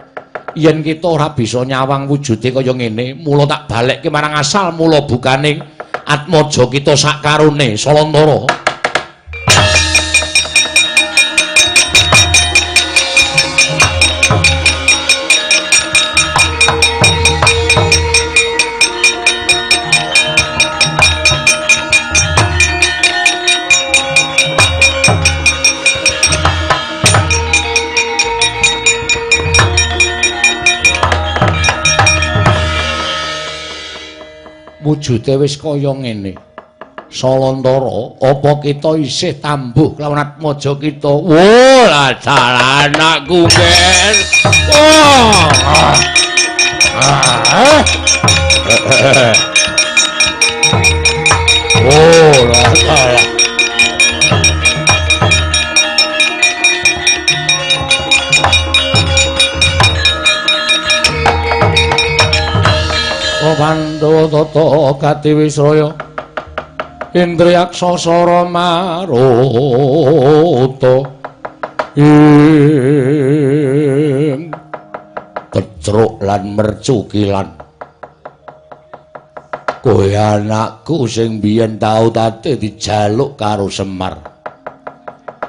Yen kita ora bisa nyawang wujude kaya ngene, mula tak balekke marang asal mula bukane atmaja kita sakarone Salantara. Wujude wis kaya ngene. Salantara, apa kita isih tambuh kelawan atmaja kita? Wo, lah anakku, Ger. Oh. Oh, lah. Pandhawa tata katiwisraya Indriyaksa sara maruta ing Petruk lan Mercukilan. Kowe anakku sing biyen tau tate dijaluk karo Semar.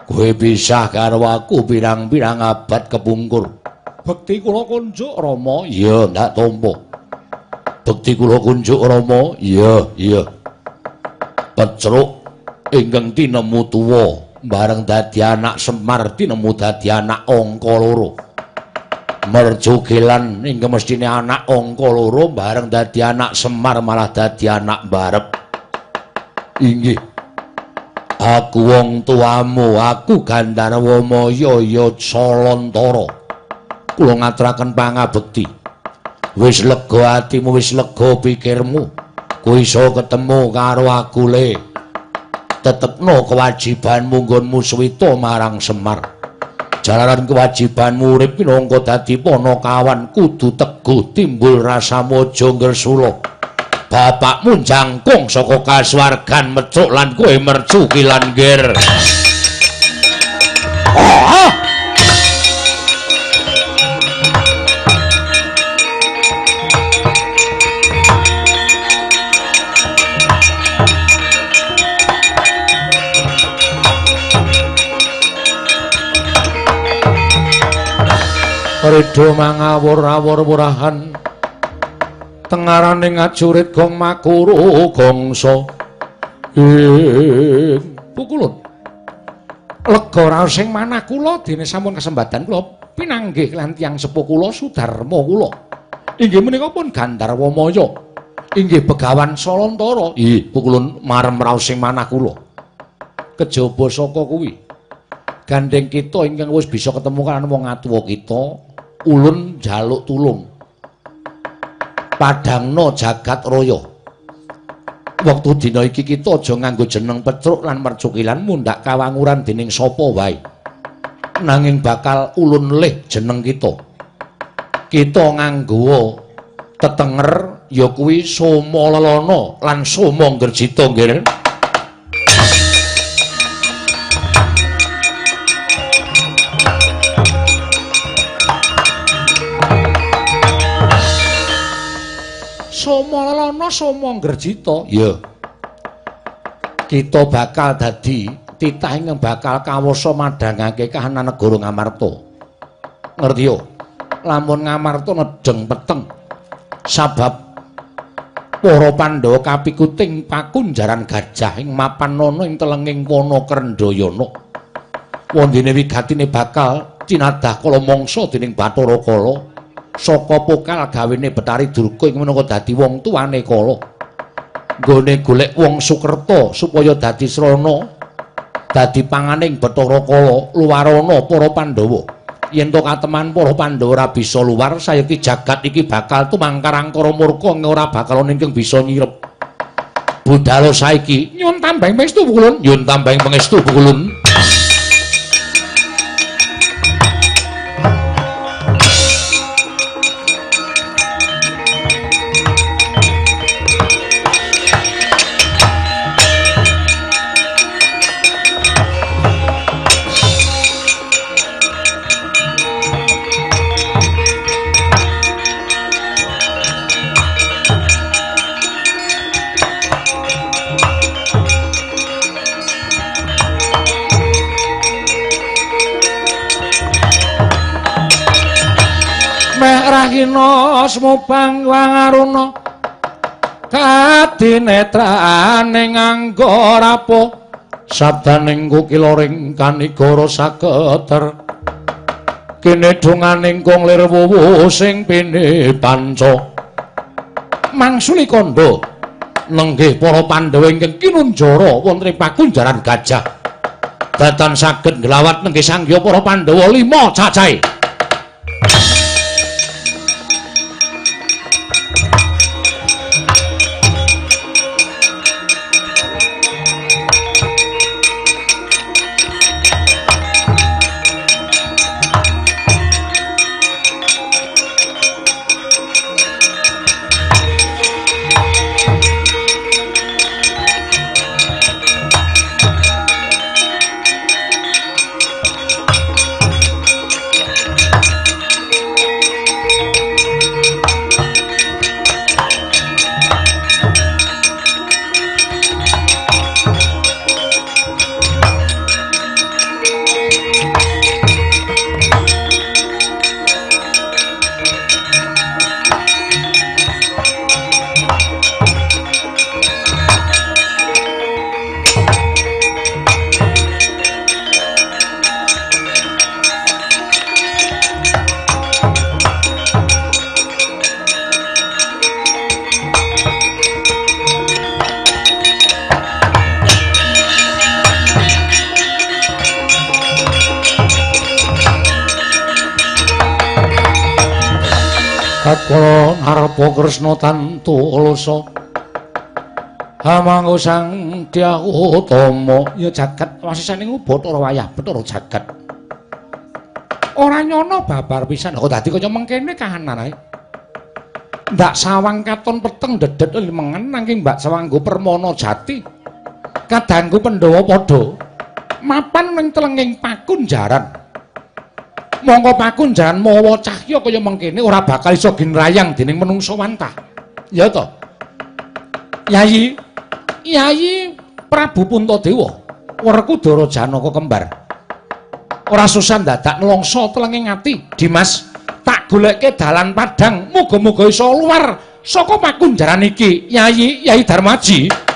Kowe pisah karo aku pirang-pirang abad kepungkur. Bekti kula kunjuk Rama. Iya, ndak tampa. Bekti kula kunjuk Rama. Iya, iya. Petruk ingkang tinemu tuwa bareng dadi anak Semar tinemu dadi anak angka loro. Mercukilan ingkang mestine anak angka loro bareng dadi anak Semar malah dadi anak barep. Inggih. Aku wong tuamu, aku Gandharwa Maya ya Salantara. Kula ngaturaken pangabekti. Wis lega atimu, wis lega pikirmu. Kowe iso ketemu karo aku le. Tetepno kewajibanmu nggonmu suwita marang Semar. Jalaran kewajibanmu urip minangka dadi panakawan kudu teguh timbul rasamu aja ngresula. Bapakmu jangkung saka kasuwargan Mecuk lan kowe Mercukilan, Ger. Oh! Ridho mangawur-awur wurahan tengaraning ajurit gong makuru gongso ing pukulun lega raos sing manah kula dene sampun kasembadan kula pinanggih lan tiyang sepuh kula Sudarma kula inggih menika pun Gandharwa Maya inggih Begawan Salantara. Ih, pukulun marem raos sing manah kula kejaba saka kuwi gandeng kita ingkang wis bisa ketemu karo wong atuwa kita ulun njaluk tulung padangno jagat raya. Wektu dina iki kita aja nganggo jeneng Petruk lan Mercukilan mundhak kawanguran dening sapa wae. Nanging bakal ulun lih jeneng kita. Kita nganggo tetenger ya kuwi Soma Lelana lan Soma Ngerjita, nggih. Soma Lelana Soma Ngerjita. Iya. Kita bakal dadi titah ingkang bakal kawasa madhangake kahanan negara Ngamarta. Ngerti yo? Lamun Ngamarta nedheng peteng sabab para Pandhawa kapikuting pakunjaran gajah ing mapan ana ing telenging wana Krendhayana. Wondene wigatine bakal cinadah kala mangsa dening Bathara Kala. Saka pokal gawene Bathari Durga ing minangka dadi wong tuane Kala. Nggone golek wong Sukerta supaya dadi srana dadi panganing Bathara Kala luwarana para Pandhawa. Yen to kateman para Pandhawa ora bisa luwar, sayekti jagat iki bakal tumangkar angkara murka ora bakal ana ingkang bisa nyirep. Budhalo saiki nyuwun tambahing pangestu pukulun, nyuwun tambahing pangestu pukulun. Rahina smubang wangaruna kadinetrane nganggo rapo sabdaning kukiloring kanigara saketer kene donganing kong lir wuwu sing pine panca mangsuli kandha Nenggih para Pandhawa ingkang kinunjara wonten ing pakunjaran gajah. Datan saged nglawat nenggih sangya para Pandhawa 5 cacahe. Tatkala narpa Kresna tantu alasa hamangga Sang Dyah Utama ya jagat wasisaning Bathara wayah Bathara jagat ora nyono babar pisan kok dadi kaya mengkene kahanan ae ndak sawang katon peteng dedet limengen nanging mbak sawanggo permana jati kadangku Pandhawa padha mapan ning telenging pakunjaran. Mongko pakunjaran mawa cahya kaya mengkene ora bakal iso ginrayang dening menungsa wantah. Ya to? Yayi, Yayi Prabu Puntadewa, Werkudara Janaka kembar. Ora susah dadak nelongso telenging ati, Dimas, tak golekke dalan padhang, muga-muga iso luar saka pakunjaran iki. Yayi, Yayi Darmaji.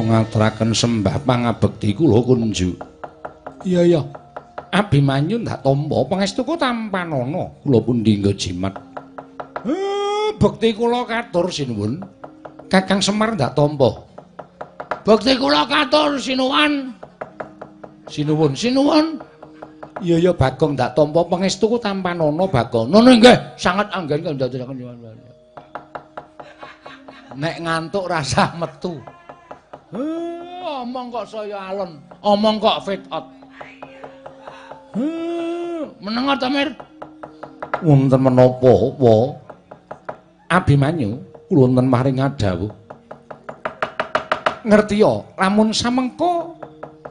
Ngaturaken sembah pangabekti kula kunjuk. Iya iya. Abimanyu ndak tampa pangestuku tampanana kula pundi nggo jimat. Bekti kula katur sinuwun. Kakang Semar ndak tampa. Bekti kula katur sinuwun. Sinuwun, sinuwun. Iya iya Bagong ndak tampa pangestuku tampanana Bagong. Ngono nggih, sanget anggen kandhanaken. Nek ngantuk rasah metu. Omong kok saya alon, omong kok fit out. Meneng ta, Mir? Wonten menapa wa? Abimanyu kula wonten maring dawuh. Ngertiya, lamun samengko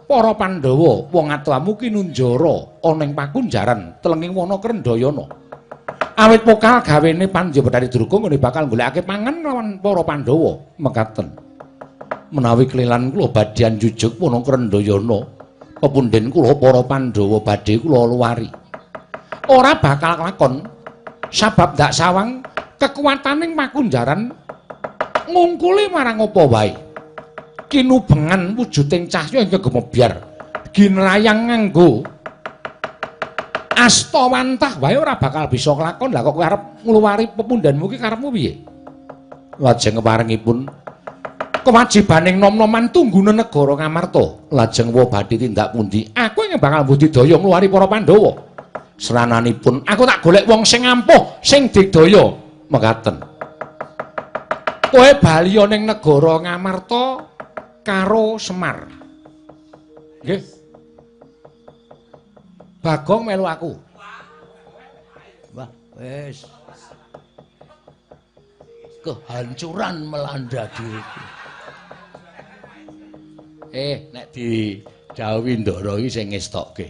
para Pandhawa wong atuamu kinunjara ana ing pakunjaran telenging wana Krendhayana. Awit pokal gawene Pandya Bathari Durga nggone bakal golekake pangan lawan para Pandhawa mekaten. Menawi kelilan kula badhe njujuk wana Krendhayana pepundhen kula para Pandhawa badhe kula luwari. Ora bakal kelakon sabab ndak sawang kekuwataning pakunjaran ngungkuli marang apa wae. Kinubengan wujuding cahya ingkang gemebyar ginrayang nganggo asta wantah wae ora bakal bisa kelakon. Lah kok kowe arep ngluwari pepundhenmu ki karepmu piye? Lajeng keparengipun kewajibaning nom-noman tunggune negara Ngamarta. Lajeng wa badhe tindak pundi? Aku ing bakal budidaya ngluwari para Pandhawa. Srananipun aku tak golek wong sing ampuh, sing digdaya. Mekaten. Kowe bali ning negara Ngamarta karo Semar. Nggih. Bagong melu aku. Wah, wis. Kehancuran melanda diriku. Nek didhawuhi Ndara iki sing ngestokke.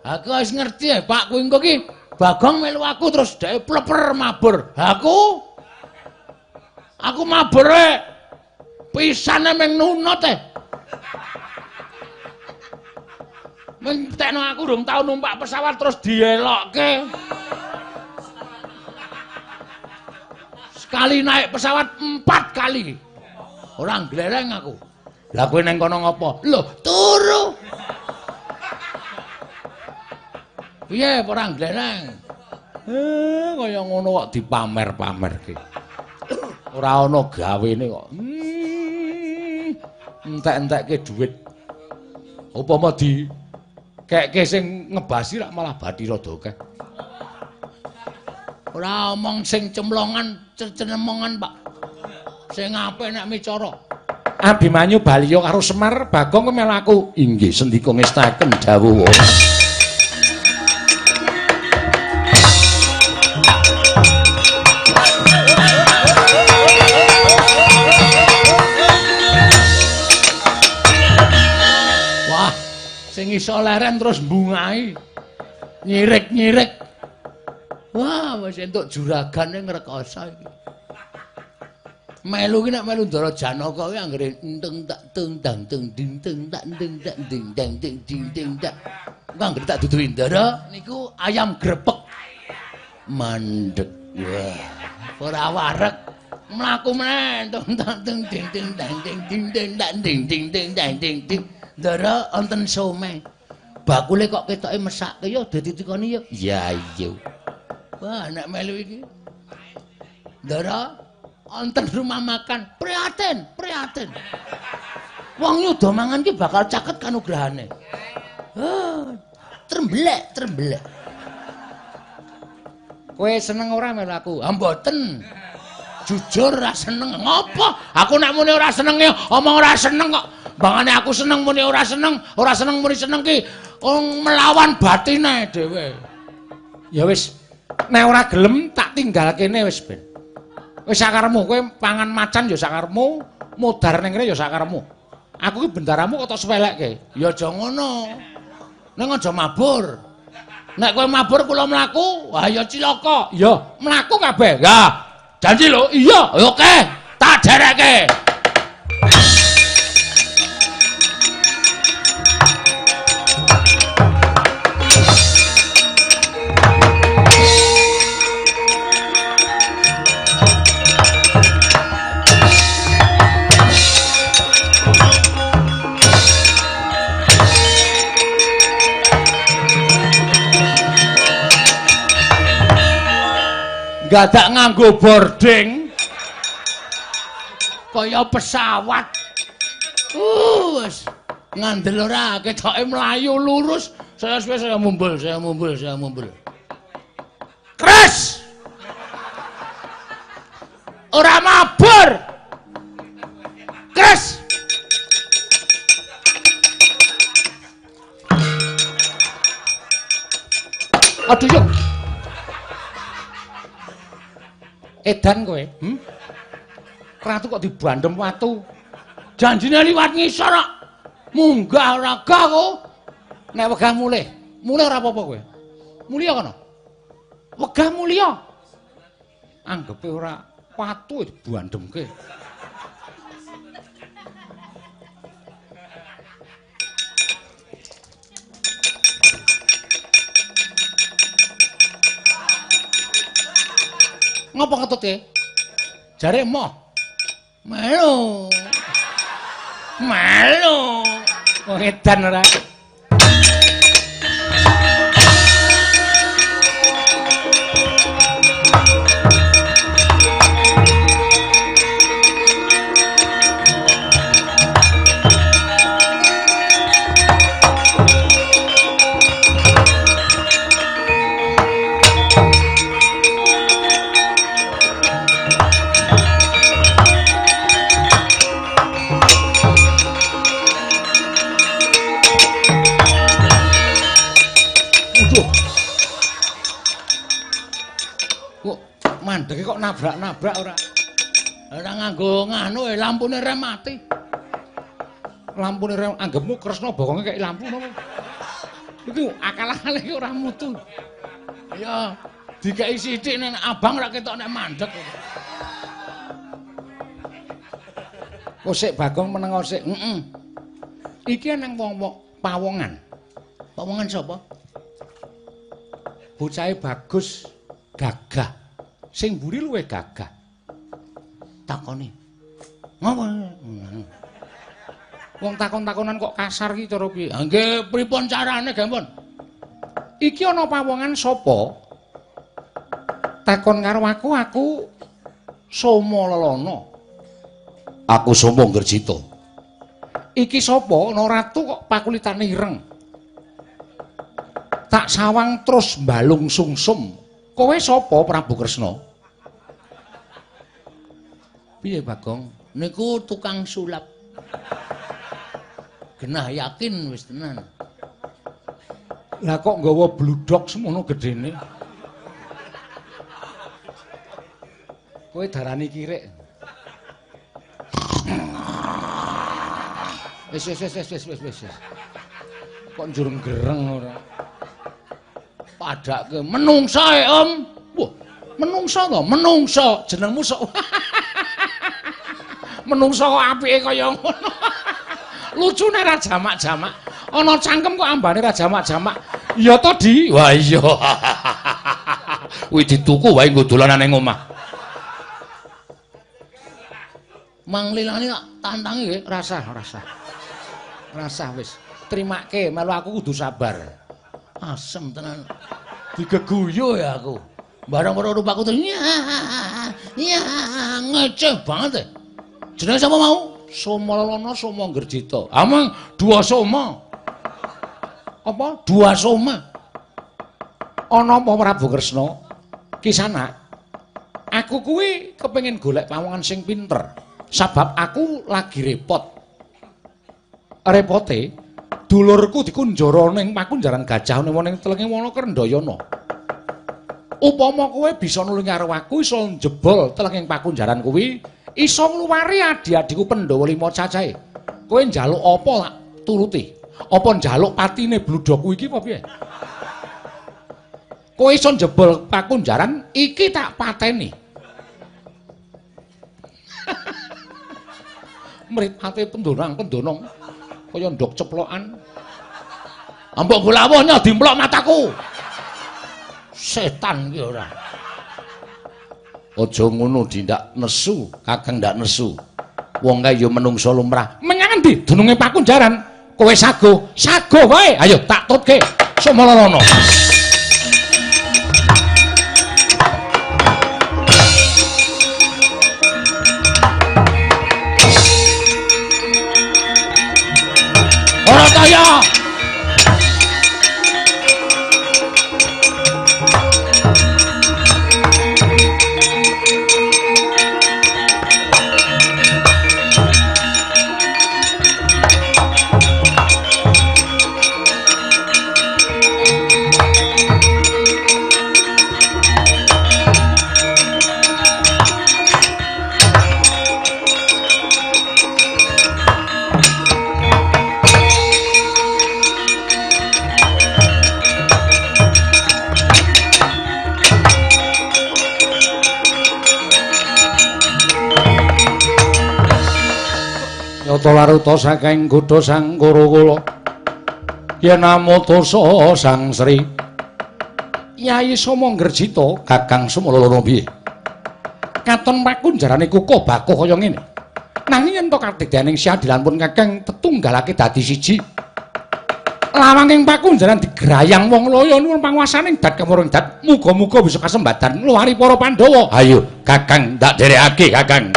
Aku wis ngerti ya, Pak, kuwi engko ki Bagong melu aku terus dhek pleper mabur. Aku mabur e pisane mung nunut e. Mentekno aku rung tau numpak pesawat terus dielokke. Sekali naik pesawat 4 kali. Ora nglereng aku. Lah kowe nang kono ngopo? Lho, turu. Piye ora nglereng? Kaya ngono kok dipamer-pamerke. Ora ana gawene kok. Entek-entekke dhuwit. Upama di keke sing ngebasi rak malah bathi rada akeh. Ora omong sing cemlongan, cenemongan, Pak. Sing apik nek micara. Abimanyu baliya karo Semar, Bagong melu aku. Inggih, sendika ngestaken dawuh. Wah, sing iso leren terus mbungahi. Nyirik-nyirik. Wah, wis entuk juragane ngrekoso iki. Melu ki nek melu Ndara Janaka ki anggere enteng tak teng dang teng ding teng tak ding tak ding dang ding ding ding tak. Engko anggere tak duduhi Ndara niku ayam grepek. Mandek. Wah, ora wareg. Mlaku meneh teng tak teng ding ding dang ding ding ding tak ding ding ding dang ding ding. Ndara wonten somai. Bakule kok ketoke mesake ya dadi tikoni ya. Ya iya. Wah, nek melu iki. Ndara wonten rumah makan, prihatin, prihatin. Wong nyuda mangan ki bakal caket kanugrahane. Tremblek, tremblek. Kowe seneng ora melu aku? Ah mboten. Jujur ora seneng. Ngopo? Aku nek muni ora seneng ya omong ora seneng kok. Bangane aku seneng muni ora seneng, ora seneng muni seneng ki melawan batine dhewe. Ya wis, nek ora gelem tak tinggal kene wis ben. Wis sakarepmu, kowe pangan macan ya sakarepmu, modar ning kene ya sakarepmu. Aku ki bendaramu kok tok sepelekke. Ya aja ngono. Ning aja mabur. Nek kowe mabur kula mlaku, wah ya cilaka. Ya, mlaku kabeh. Ya, janji lho. Iya, oke. Tak derekke. Gadak nganggo boarding kaya pesawat. Wis ngandel ora ketoke mlayu lurus, saya suwe saya mumbul, saya mumbul, saya mumbul. Kres. Ora mabur. Kres. Aduh yo. Edan kowe, Ratu kok dibandem watu. Janjine liwat ngisor kok. Munggah ora gah kok. Nek wegah mulih, mulih ora apa-apa kowe. Mulya kono. Wegah mulya. Anggepe ora watu dibandemke. Ngopo ngetutke? Jare emoh. Melu. Melu. Wong edan ora. Mandeke kok nabrak-nabrak ora. Ora nganggo nganu lampune rem mati. Lampune rem anggepmu Kresna bokonge kaya lampu napa? Iku akal-akale iki ora mutu. Ya dikeki sithik nek abang ora ketok nek mandek. Kosik Bagong meneng sik. Heeh. Iki nang wong pawongan. Pawongan sapa? Bocahe bagus, gagah. Sing mburi luwih gagah. Takoni. Ngopo? Wong takon-takonan kok kasar iki cara piye? Ha nggih, pripun carane, Gempon? Iki ana pawongan sapa? Takon karo aku, aku Soma Lelana. Aku Soma Ngerjita. Iki sapa? Ana ratu kok pakulitane ireng. Tak sawang terus mbalung sungsum. Kowe sapa Prabu Kresna? Piye Bagong? Niku tukang sulap. Genah yakin wis tenan. Lah kok nggawa bludhok semono gedene? Kowe darani kirik. Wis wis wis wis wis wis. Kok njur gereng ora? Padake menungsa e, Om. Wah, menungsa to? Menungsa jenengmu sok. Menungsa kok apike kaya ngono. Lucune ra jamak-jamak. Ana cangkem kok ambane ra jamak-jamak. Iya to, Di? Wah iya. Kuwi dituku wae nggo dolanan ning omah. Mang lilane tak tantangi nggih, rasah, rasah. Rasah wis. Trimake melu aku kudu sabar. Asem tenan. Digeguyu ya aku. Bareng karo rupaku terus ya, ya ngeceh banget. Jenenge sapa mau? Soma Lelana, Soma Ngerjita. Amang dua Soma. Apa? Dua Soma. Ana apa Prabu Kresna? Kisana. Aku kuwi kepengin golek pawongan sing pinter. Sabab aku lagi repot. Repote dulurku dikunjara ning pakunjaran gajah ning telenge wana Krendayana. Upama kowe bisa nulungi karo aku iso njebol telenging pakunjaran kuwi, iso ngluwari adi-adiku Pandhawa 5 cacahe. Kowe njaluk apa tak turuti? Apa njaluk patine bludhaku iki apa piye? Kowe iso njebol pakunjaran iki tak pateni. Mripate pendonang-pendonong kaya ndok ceplokan. Ambok golawuh nyo dimplok mataku. Setan ki ora. Aja ngono dindak nesu, Kakang ndak nesu. Wong kae ya menungsa lumrah. Menyang endi dununge pakunjaran? Kowe sago, sago wae. Ayo tak tutke. Soma Lelana. Ora kaya. Nyata laruta saking kutha Sang Kurukula yen amutasa Sang Sri Yai Soma Ngerjita Kakang Soma Lelana piye? Katon pakunjarane kukuh bakuh kaya ngene. Nanging yen to kadigdayaning siadilan pun Kakang tetunggalake dadi siji. Lawanging pakunjaran digrayang wong loyo nuwun panguwasaning dat kemurung dat. Muga-muga bisa kasembadan ngluwari para Pandhawa. Ayo Kakang ndak derekake Kakang.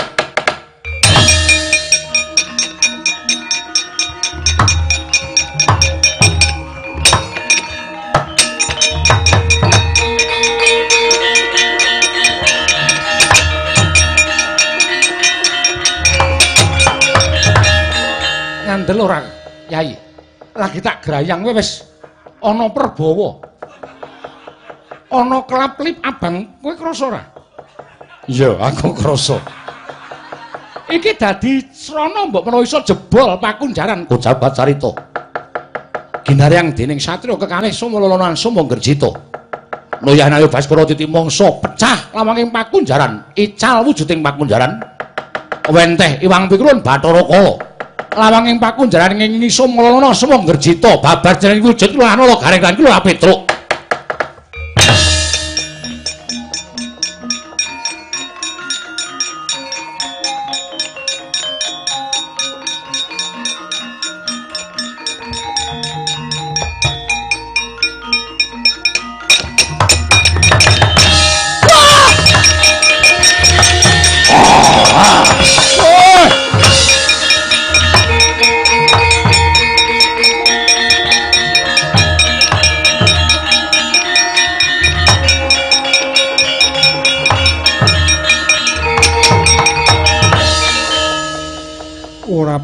Ngandel ora, Yai? Lagi tak grayang kowe wis ana perbawa. Ana kelap-kelip abang, kowe krasa ora? Iya, aku krasa. Iki dadi srana mbok menawa iso jebol pakunjaran Kojabat carita. Ginaryang dening satriya kekalih Soma Lelana Soma Gerjita. Noyah Nayo Baskara titi mangsa pecah lawanging pakunjaran, ical wujuding pakunjaran. Wenteh iwang pikrun Bathara Kala. Lawanging pakunjaran ngingi Soma Lelana Soma Gerjita babar jeneng wujud Lana Gareng lan Kula Petruk.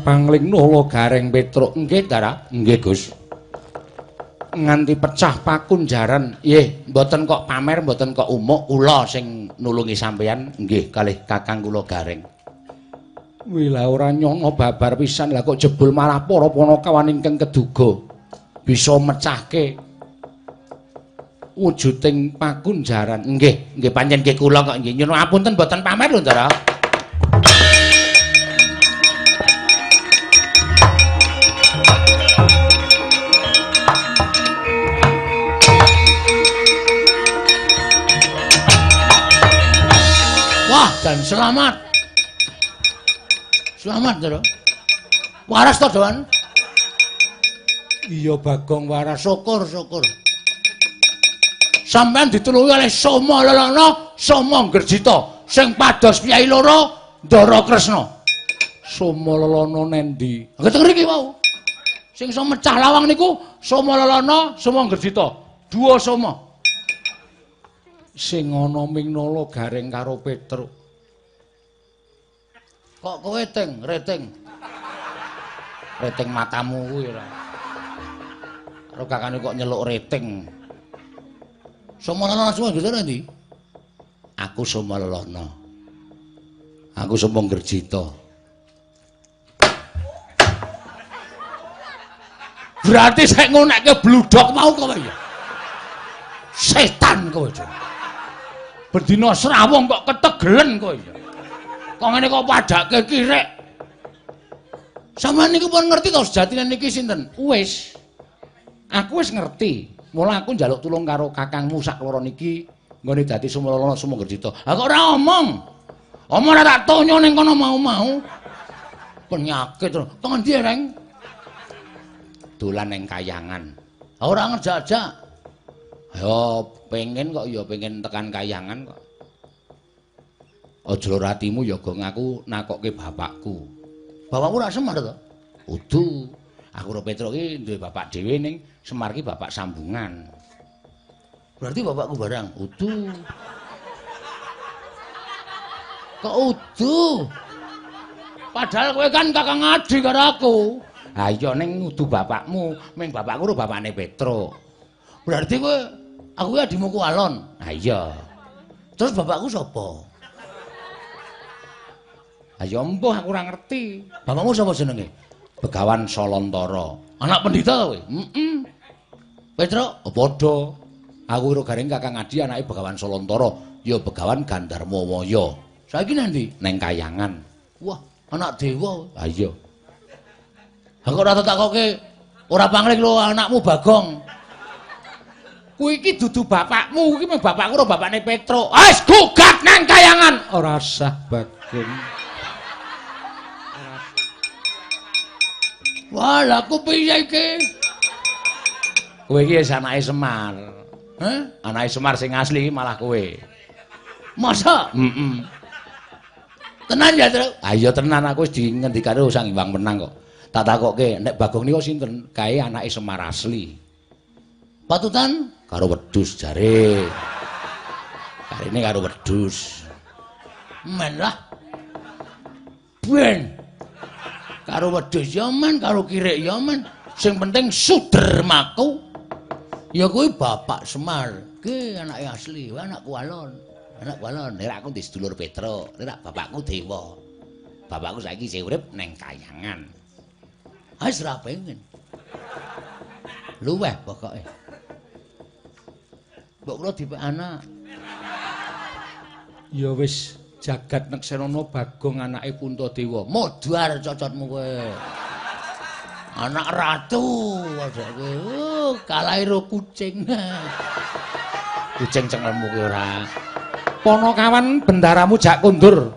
Pangling nala Gareng Petruk. Nggih, Ndara. Nggih, Gus. Nganti pecah pakunjaran. Nggih, mboten kok pamer, mboten kok umuk, kula sing nulungi sampeyan. Nggih, kalih kakang kula Gareng. Wila ora nyono babar pisan, lah kok jebul malah para panakawan ingkang keduga bisa mecahke wujuding pakunjaran. Nggih, nggih pancen nggih kula kok nggih nyuwun apunten mboten pamer lho, Ndara. Dan selamat. Selamat, Ndara. Waras to, Dewan? Iya, Bagong waras. Syukur, syukur. Sampeyan ditulungi oleh Soma Lelana, Soma Gerjita, sing pados piyai loro, Ndara Kresna. Soma Lelana nendi? Ngerti ngriki wau. Sing iso mecah lawang niku Soma Lelana, Soma Gerjita. Dua Soma. Sing ana ming nala Gareng karo Petruk. Kok kowe ting, reting. Reting matamu kuwi ora. Karo kakane kok nyeluk reting. Soma Lelana Soma Gerjita endi? Aku Soma Lelana. Aku Soma Gerjita. Berarti sing ngonekke bludhok mau kowe ya. Setan kowe. Bendina srawung kok ketegelen kowe ya. Kok ngene kok padake kirek. Sampeyan niku pun ngerti to sejatine niki sinten? Wis. Aku wis ngerti. Mula aku njaluk tulung karo kakangmu sak loro niki nggone dadi Soma Lelana Soma Gerjita. Ha kok ora omong. Omong ora tak tonyo ning kono mau-mau. Penyakit. Kok ngendi, Reng? Dolan ning kayangan. Ora ngerjak-jak. Ya pengen kok ya pengen tekan kayangan kok. Aja lara atimu ya Gong, aku nakokke bapakku. Bapakku ora Semar to? Udu. Aku karo Petruk iki duwe bapak dhewe ning Semar ki bapak sambungan. Berarti bapakku barang? Udu. Kok udu? Padahal kowe kan kakang adi karo aku. Ha iya ning udu bapakmu, ming bapakku karo bapakne Petruk. Berarti kowe aku ki adimu Kualon. Ha iya. Terus bapakku sapa? Ayo embuh aku ora ngerti. Bapakmu sapa jenenge? Begawan Solontara. Anak pendhita to kowe? Heeh. Petruk, oh, padha. Aku karo Gareng kakang adi anake Begawan Solontara, ya Begawan Gandharmawaya. Saiki nang ndi? Neng kayangan. Wah, anak dewa. Ha iya. Ha kok ora takoke ora pangling lho anakmu Bagong. Kuwi iki dudu bapakmu, iki mung bapakku karo bapakne Petruk. Wis gugat nang kayangan. Ora sah Bagong. Wah, lha aku piye iki? Kowe iki wis anake Semar. Heh? Anake Semar sing asli iki malah kowe. Masa? Heeh. Tenan ya, Truk? Ha iya tenan, aku wis dingendikane Sang Hyang Wenang kok. Tak takokke, nek Bagong niku sinten? Kae anake Semar asli. Patutan karo wedhus jare. Karene karo wedhus. Men lah. Ben. Karo wedhus ya men, karo kirik ya men. Sing penting sudermaku. Ya kuwi bapak Semar. Ki anake asli, anakku alon. Anak balon, nek aku ndek sedulur Petro, nek bapakku dewa. Bapakku saiki isih urip neng kayangan. Wis ora pengen. Luweh pokoke. Mbok kula dipek anak. Ya wis, jagat neksenana Bagong anake Puntadewa. Modar cocotmu kowe. Anak ratu kowe. Kalah ro kucing. Kucing cengelmu kowe ora. Ponokawan bendaramu jak kondur.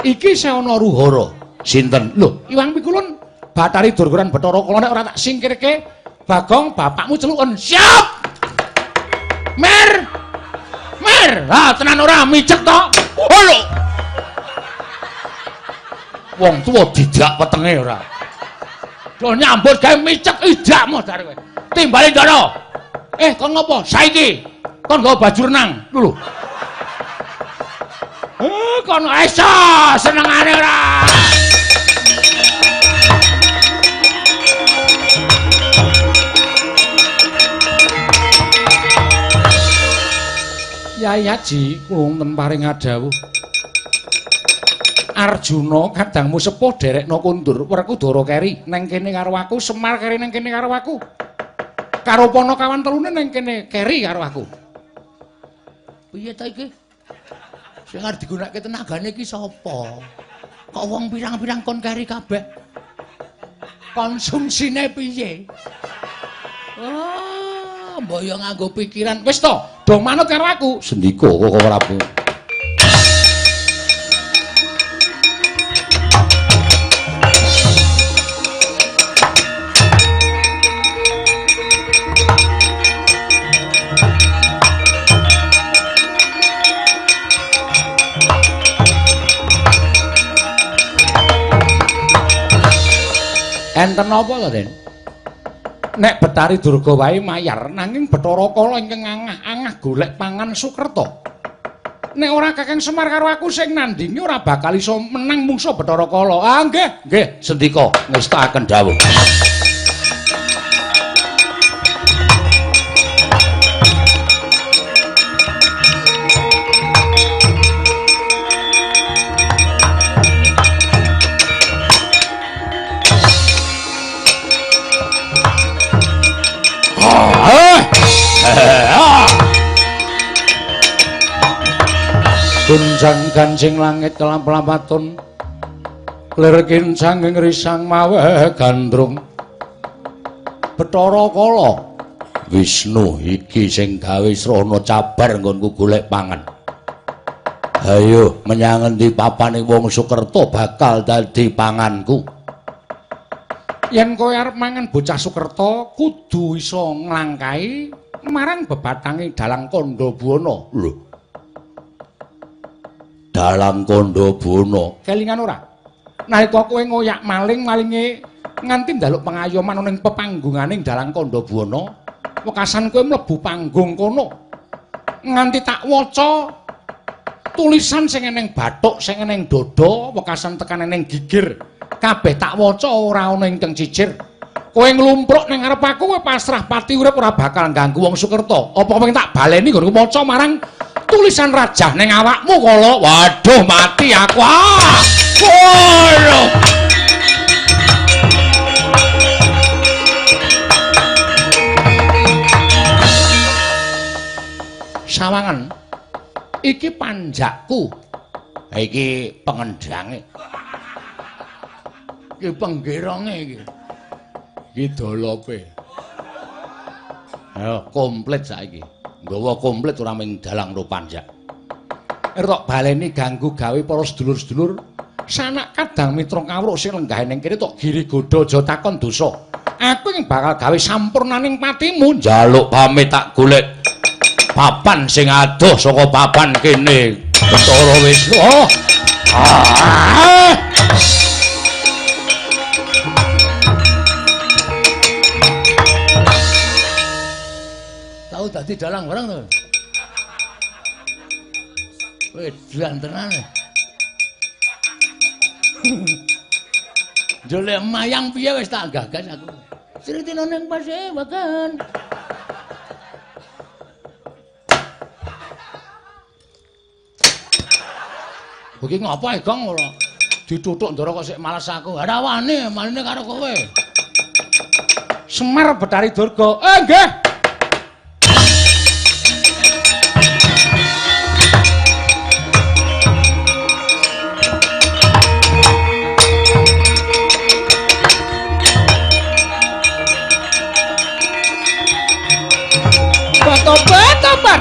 Iki isih ana Ruhara. Sinten? Lho, Iwang Pikulun Bathari Durga lan Bathara Kala nek ora tak singkirke Bagong bapakmu celuken. Siap. Mer. Mer. Ha tenan ora micek to. Lho. Wong tuwa didak wetenge ora. Do nyambut gawe micek idak modar kowe. Timbale ndara. Kon ngopo? Saiki kon nggawa baju renang. Lho. Kon iso senengane ora. Yai Haji kula wonten paring dawuh. Arjuna kadangmu sepuh derekno kondur, Werkudara keri neng kene karo aku, Semar keri neng kene karo aku. Karo Panakawan telune neng kene keri karo aku. Piye ta iki? Sing arep digunakake tenagane iki sapa? Kok wong pirang-pirang kon keri kabeh? Konsumsine piye? Oh, mbok yo nganggo pikiran. Wis to, do manut karo aku. Sendika Koko Prabu. Enten apa to, Den? Nek Bathari Durga wae mayar, nanging Bathara Kala ingkang angah-angah golek pangan Sukerta. Nek ora Kakang Semar karo aku sing nandingi ora bakal iso menang mungsa Bathara Kala. Ah nggih, nggih, sendika ngestakaken dawuh. Gunjang ganjing langit kelamp-lampatun lir kincang ing risang maweh gandrung. Bathara Kala Wisnu iki sing gawe srana cabar nggonku golek pangan. Ayo menyang endi papane wong Sukerta bakal dadi panganku. Yen kowe arep mangan bocah Sukerta kudu iso nglangkahi marang bebatange Dalang Kandha Buwana. Lho. Dalang Kandha Buwana. Kelingan ora? Nalika kowe ngoyak maling, malinge nganti njaluk pengayoman ana ing pepanggunganing Dalang Kandha Buwana, wekasan kowe mlebu panggung kono. Nganti tak waca tulisan sing eneng bathuk, sing eneng dada, wekasan tekan eneng gigir. Kabeh tak waca ora ana ingkang cicir. Kowe nglumpruk ning ngarep aku, kowe pasrah pati urip ora bakal ganggu wong Sukerta. Apa pengen tak baleni nggonku maca marang tulisan rajah ning awakmu kala. Waduh mati aku. Ah! Waduh. Sawangan iki panjakku. Iki pengendange. Iki penggeronge iki. Iki dolope. Ayo komplit saiki. Nggawa komplit ora mung dalang ro panjak. Tok baleni ganggu gawe para sedulur-sedulur. Sanak kadang mitra kawruh sing lenggahe ning kene tok giri godha aja takon dosa. Aku ing bakal gawe sampurnaning patimu. Njaluk pamit tak golek papan sing adoh saka papan kene. Bathara Wisnu. Oh. Ah. Tau dadi dalang barang to. Wedan tenan. Jolek mayang piye wis tak gagas aku. Sritine ning pasewakan. Iki ngapa Gong ora? Dituthuk Ndara kok sik males aku. Ora wani, manine karo kowe. Semar Bathari Durga. Nggih. Tobat-tobat.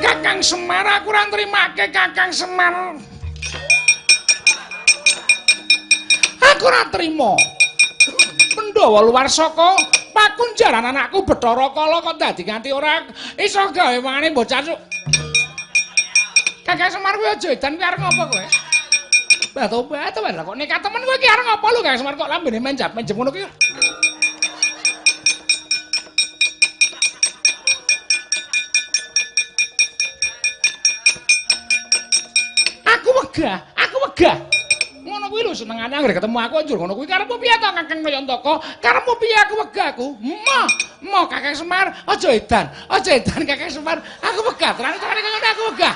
Kakang Semar aku ora nrimake Kakang Semar. Aku ora trima. Pandhawa luar saka pakunjaran anakku Bathara Kala kok dadi nganti ora iso gawe mangane bocah. Kakang Semar kuwi aja edan kuwi arep ngopo kowe? Tobat-tobat lah kok nekat temen kowe iki arep ngopo lho Kakang Semar kok lambene menjap-menjem ngono kuwi. Aku wegah. Ngono kuwi lho senengane anggere ketemu aku njur ngono kuwi karepmu piye to Kakang Kayantaka? Karepmu piye aku wegah aku? Emoh, emoh Kakang Semar, aja edan. Aja edan Kakang Semar. Aku wegah, terang-terang kaya aku wegah.